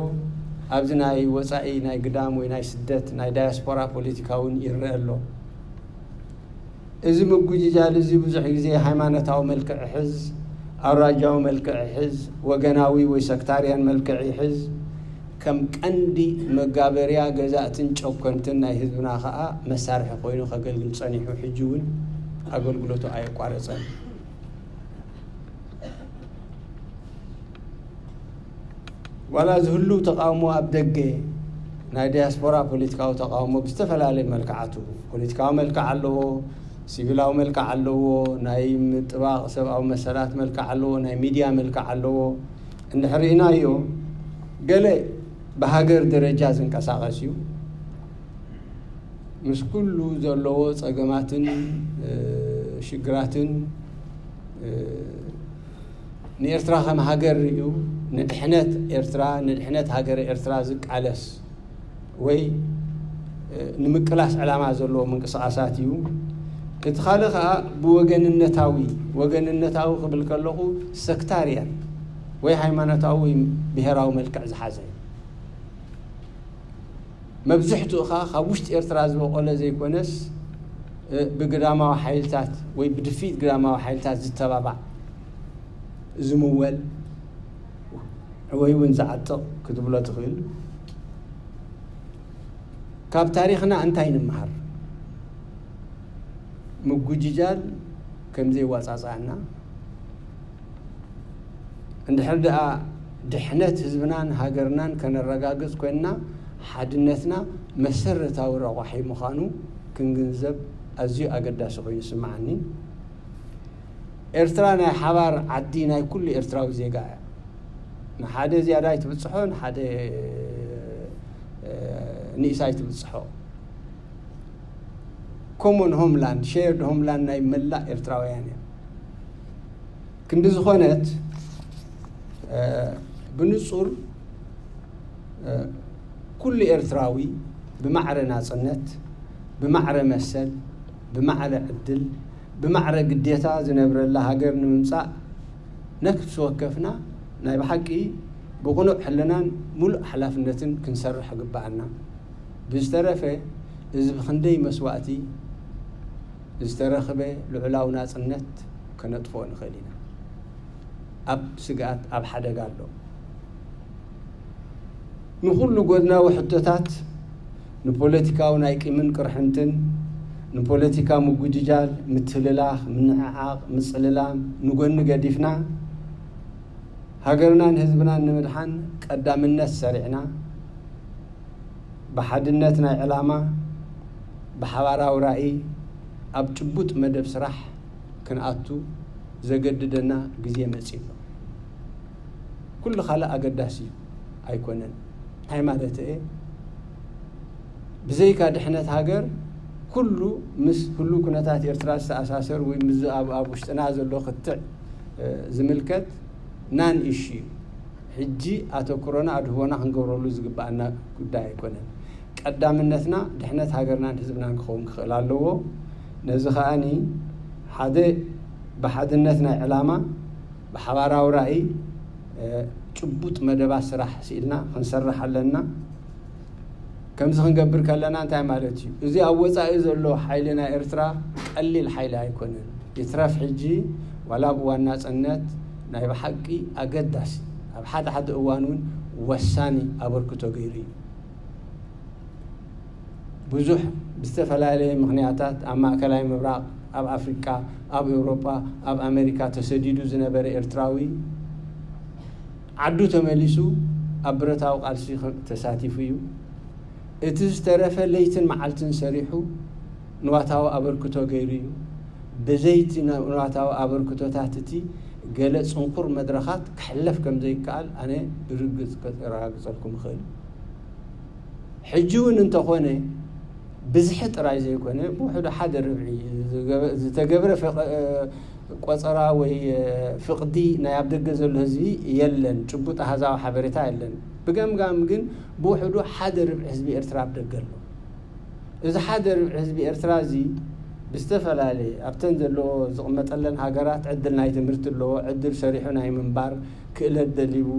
ኣብዚ ናይ ወጻኢ ናይ ግዳም ወይ ናይ ስደት ናይ ዳያስፖራ ፖለቲካ እውን ይረአ ኣሎ። እዚ ምጉጅጃል እዚ ብዙሕ ግዜ ሃይማኖታዊ መልክዕ ይሕዝ፣ ኣውራጃዊ መልክዕ ይሕዝ፣ ወገናዊ ወይ ሰክታርያን መልክዕ ይሕዝ። ከም ቀንዲ መጋበርያ ገዛእትን ጨኮንትን ናይ ህዝብና ኸኣ መሳርሒ ኮይኑ ከገልግል ጸኒሑ፣ ሕጂ እውን ኣገልግሎቱ ኣየቋረጸን። ዋላ ዝህሉ ተቃውሞ ኣብ ደገ ናይ ዲያስፖራ ፖለቲካዊ ተቃውሞ ብዝተፈላለየ መልክዓቱ፣ ፖለቲካዊ መልክዕ ኣለዎ፣ ሲቪላዊ መልክዕ ኣለዎ፣ ናይ ምጥባቕ ሰብኣዊ መሰላት መልክዕ ኣለዎ፣ ናይ ሚድያ መልክዕ ኣለዎ። እንድሕር ርኢናዮ፣ ገለ ብሃገር ደረጃ ዝንቀሳቐስ እዩ። ምስ ኩሉ ዘለዎ ጸገማትን ሽግራትን፣ ንኤርትራ ከም ሃገር እዩ፣ ንድሕነት ኤርትራ፣ ንድሕነት ሃገረ ኤርትራ ዝቃለስ ወይ ንምቅላስ ዕላማ ዘለዎ ምንቅስቓሳት እዩ። እቲ ካልእ ከኣ ብወገንነታዊ፣ ወገንነታዊ ክብል ከለኹ ሰክታርያን ወይ ሃይማኖታዊ ወይ ብሄራዊ መልክዕ ዝሓዘ እዩ። መብዝሕትኡ ከኣ ካብ ውሽጢ ኤርትራ ዝበቖለ ዘይኮነስ፣ ብግዳማዊ ሓይልታት ወይ ብድፊት ግዳማዊ ሓይልታት ዝተባባዕ፣ ዝምወል ወይ እውን ዝዓጥቕ ክትብሎ ትኽእል። ካብ ታሪኽና እንታይ ንምሃር? ምጉጅጃል ከም ዘይዋጻጻኣና፣ እንድሕር ደኣ ድሕነት ህዝብናን ሃገርናን ከነረጋግጽ ኮይንና፣ ሓድነትና መሰረታዊ ረቋሒ ምዃኑ ክንግንዘብ ኣዝዩ ኣገዳሲ ኮይኑ ይስምዓኒ። ኤርትራ ናይ ሓባር ዓዲ ናይ ኩሉ ኤርትራዊ ዜጋ እያ። ንሓደ ዝያዳ ኣይትብጽሖ፣ ንሓደ፣ እ፣ ንእስ ኣይትብጽሖ። ኮሞን ሆምላንድ፣ ሼርድ ሆምላንድ ናይ መላእ ኤርትራውያን እያ። ክንዲ ዝኾነት፣ እ፣ ብንጹር፣ እ፣ ኩሉ ኤርትራዊ ብማዕረ ናጽነት፣ ብማዕረ መሰል፣ ብማዕረ ዕድል፣ ብማዕረ ግዴታ ዝነብረላ ሃገር ንምምጻእ ነፍሲ ወከፍና ናይ ብሓቂ ብቕኑዕ ሕልናን ሙሉእ ሓላፍነትን ክንሰርሕ ይግብኣና። ብዝተረፈ፣ እዚ ብኽንደይ መስዋእቲ ዝተረኽበ ልዑላዊ ናጽነት ከነጥፍኦ ንኽእል ኢና። ኣብ ስግኣት፣ ኣብ ሓደጋ ኣሎ። ንኹሉ ጎድናዊ ሕቶታት፣ ንፖለቲካዊ ናይ ቂምን ቅርሕንትን፣ ንፖለቲካ ምጉጅጃል፣ ምትህልላኽ፣ ምንዕዓቕ፣ ምጽልላም ንጎኒ ገዲፍና፣ ሃገርናን ህዝብናን ንምድሓን ቀዳምነት ሰሪዕና፣ ብሓድነት ናይ ዕላማ፣ ብሓባራዊ ራእይ፣ ኣብ ጭቡጥ መደብ ስራሕ ክንኣቱ ዘገድደና ግዜ መጺኡ ኣሎ። ኩሉ ካልእ ኣገዳሲ ኣይኮነን። እንታይ ማለት እየ? ብዘይካ ድሕነት ሃገር፣ ኩሉ ምስ ህሉው ኩነታት ኤርትራ ዝተኣሳሰር ወይ ምስ ኣብ፣ ኣብ ውሽጥና ዘሎ ክትዕ፣ እ፣ ዝምልከት ናን ኢሹ እዩ። ሕጂ ኣተኩሮና ኣድህቦና ክንገብረሉ ዝግብኣና ጉዳይ ኣይኮነን። ቀዳምነትና ድሕነት ሃገርናን ህዝብናን ክኸውን ክኽእል ኣለዎ። ነዚ ከኣኒ ሓደ ብሓድነት ናይ ዕላማ፣ ብሓባራዊ ራእይ፣ እ፣ ጭቡጥ መደባት ስራሕ ስኢልና ክንሰርሕ ኣለና። ከምዚ ክንገብር ከለና እንታይ ማለት እዩ? እዚ ኣብ ወጻኢ ዘሎ ሓይሊ ናይ ኤርትራ ቀሊል ሓይሊ ኣይኮነን። ይትረፍ ሕጂ ዋላ ኣብ እዋን ናጽነት ናይ ብሓቂ ኣገዳሲ፣ ኣብ ሓደ ሓደ እዋን እውን ወሳኒ ኣበርክቶ ገይሩ እዩ። ብዙሕ ብዝተፈላለየ ምኽንያታት ኣብ ማእከላይ ምብራቕ፣ ኣብ ኣፍሪቃ፣ ኣብ ኤውሮጳ፣ ኣብ ኣሜሪካ ተሰዲዱ ዝነበረ ኤርትራዊ ዓዱ ተመሊሱ ኣብ ብረታዊ ቃልሲ ተሳቲፉ እዩ። እቲ ዝተረፈ ለይትን መዓልትን ሰሪሑ ንዋታዊ ኣበርክቶ ገይሩ እዩ። ብዘይቲ ንዋታዊ ኣበርክቶታት እቲ ገለ ጽንኩር መድረኻት ክሕለፍ ከም ዘይከኣል ኣነ ብርግጽ ከረጋግጸልኩም እኽእል። ሕጂ እውን እንተኾነ ብዝሒ ጥራይ ዘይኮነ ብውሕዱ ሓደ ርብዒ ዝገበ-፣ ዝተገብረ ፈቐ-፣ ቆጸራ ወይ ፍቕዲ ናይ ኣብ ደገ ዘሎ ህዝቢ የለን። ጭቡጥ ኣሃዛዊ ሓበሬታ የለን። ብገምጋም ግን ብውሕዱ ሓደ ርብዒ ህዝቢ ኤርትራ ኣብ ደገ ኣሎ። እዚ ሓደ ርብዒ ህዝቢ ኤርትራ እዚ ብዝተፈላለየ ኣብተን ዘለዎ ዝቕመጠለን ሃገራት ዕድል ናይ ትምህርቲ ኣለዎ፣ ዕድል ሰሪሑ ናይ ምንባር ክእለት ደሊቡ፣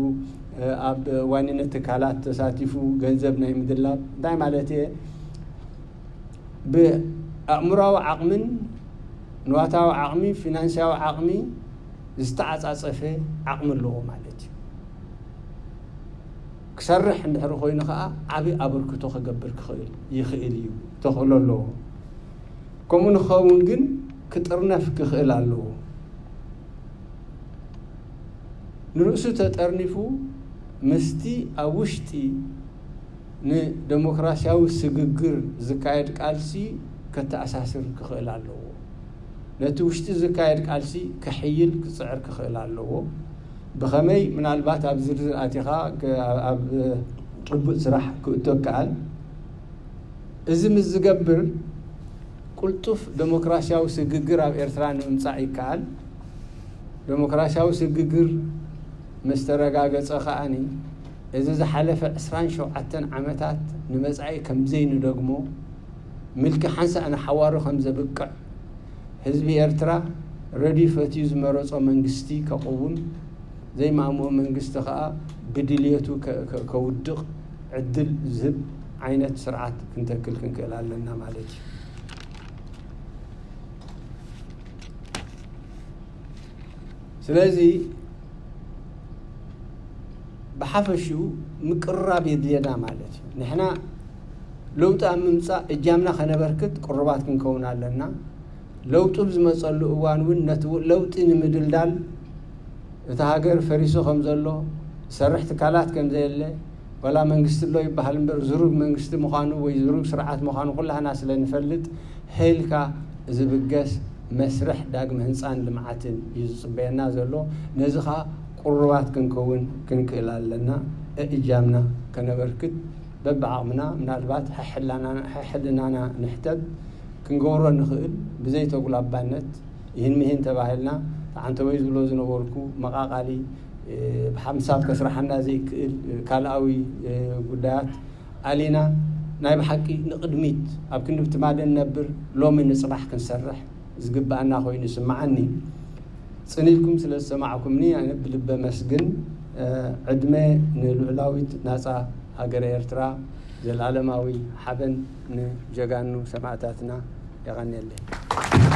ኣብ ዋኒነት ትካላት ተሳቲፉ ገንዘብ ናይ ምድላብ፣ እንታይ ማለት እየ? ብኣእምሮኣዊ ዓቕምን ንዋታዊ ዓቕሚ፣ ፊናንስያዊ ዓቕሚ ዝተዓጻጸፈ ዓቕሚ ኣለዎ ማለት እዩ። ክሰርሕ እንድሕር ኮይኑ ከኣ ዓቢ ኣበርክቶ ክገብር ክኽእል ይኽእል እዩ፣ ተኽእሎ ኣለዎ። ከምኡ ንክኸውን ግን ክጥርነፍ ክኽእል ኣለዎ። ንርእሱ ተጠርኒፉ ምስቲ ኣብ ውሽጢ ንደሞክራስያዊ ስግግር ዝካየድ ቃልሲ ከተኣሳስር ክኽእል ኣለዎ። ነቲ ውሽጢ ዝካየድ ቃልሲ ክሕይል ክጽዕር ክኽእል ኣለዎ። ብኸመይ? ምናልባት ኣብ ዝርዝር ኣቲኻ ኣብ ጭቡጥ ስራሕ ክእቶ ይከኣል። እዚ ምስ ዝገብር ቅልጡፍ ደሞክራሲያዊ ስግግር ኣብ ኤርትራ ንምምጻእ ይከኣል። ደሞክራሲያዊ ስግግር ምስ ተረጋገጸ ከኣኒ፣ እዚ ዝሓለፈ ዕስራን ሸውዓተን ዓመታት ንመጻኢ ከም ዘይንደግሞ፣ ምልኪ ሓንሳእ ንሓዋሩ ከም ዘብቅዕ፣ ህዝቢ ኤርትራ ረድዩ ፈትዩ ዝመረጾ መንግስቲ ከቕውም፣ ዘይማእምኦ መንግስቲ ከኣ ብድልየቱ ከ-፣ ከ-፣ ከውድቕ ዕድል ዝህብ ዓይነት ስርዓት ክንተክል ክንክእል ኣለና ማለት እዩ። ስለዚ ብሓፈሽኡ ምቅርራብ የድልየና ማለት እዩ። ንሕና ለውጢ ኣብ ምምጻእ እጃምና ከነበርክት ቅሩባት ክንከውን ኣለና። ለውጢ ኣብ ዝመጸሉ እዋን እውን ነቲ ለውጢ ንምድልዳል፣ እቲ ሃገር ፈሪሱ ከም ዘሎ፣ ዝሰርሕ ትካላት ከም ዘየለ፣ ዋላ መንግስቲ ኣሎ ይበሃል እምበር፣ ዝሩግ መንግስቲ ምዃኑ ወይ ዝሩግ ስርዓት ምዃኑ ኩላህና ስለ ንፈልጥ፣ ሄልካ ዝብገስ መስርሕ ዳግመ ህንጻን ልምዓትን እዩ ዝጽበየና ዘሎ። ነዚ ኸኣ ቅሩባት ክንከውን ክንክእል ኣለና። እእጃምና ከነበርክት በብዓቕምና፣ ምናልባት ሕሕላና-፣ ሕሕልናና ንሕተት ክንገብሮ ንኽእል፣ ብዘይ ተጉላባነት፣ ይህን ምሂን ተባሂልና፣ ተዓንተወይ ዝብሎ ዝነበርኩ መቓቓሊ፣ እ፣ ብሓምሳብ ከስርሓና ዘይክእል፣ እ፣ ካልኣዊ፣ እ፣ ጉዳያት ኣሊና፣ ናይ ብሓቂ ንቕድሚት ኣብ ክንዲ ብትማሊ ንነብር፣ ሎሚ ንጽባሕ ክንሰርሕ ዝግብኣና ኮይኑ ይስምዓኒ። ጽን ኢልኩም ስለ ዝሰማዕኩምኒ ኣነ ብልቢ ኣመስግን። እ፣ ዕድመ ንልዑላዊት ናጻ ሃገረ ኤርትራ፣ ዘልኣለማዊ ሓበን ንጀጋኑ ሰማእታትና። የቐንየለይ።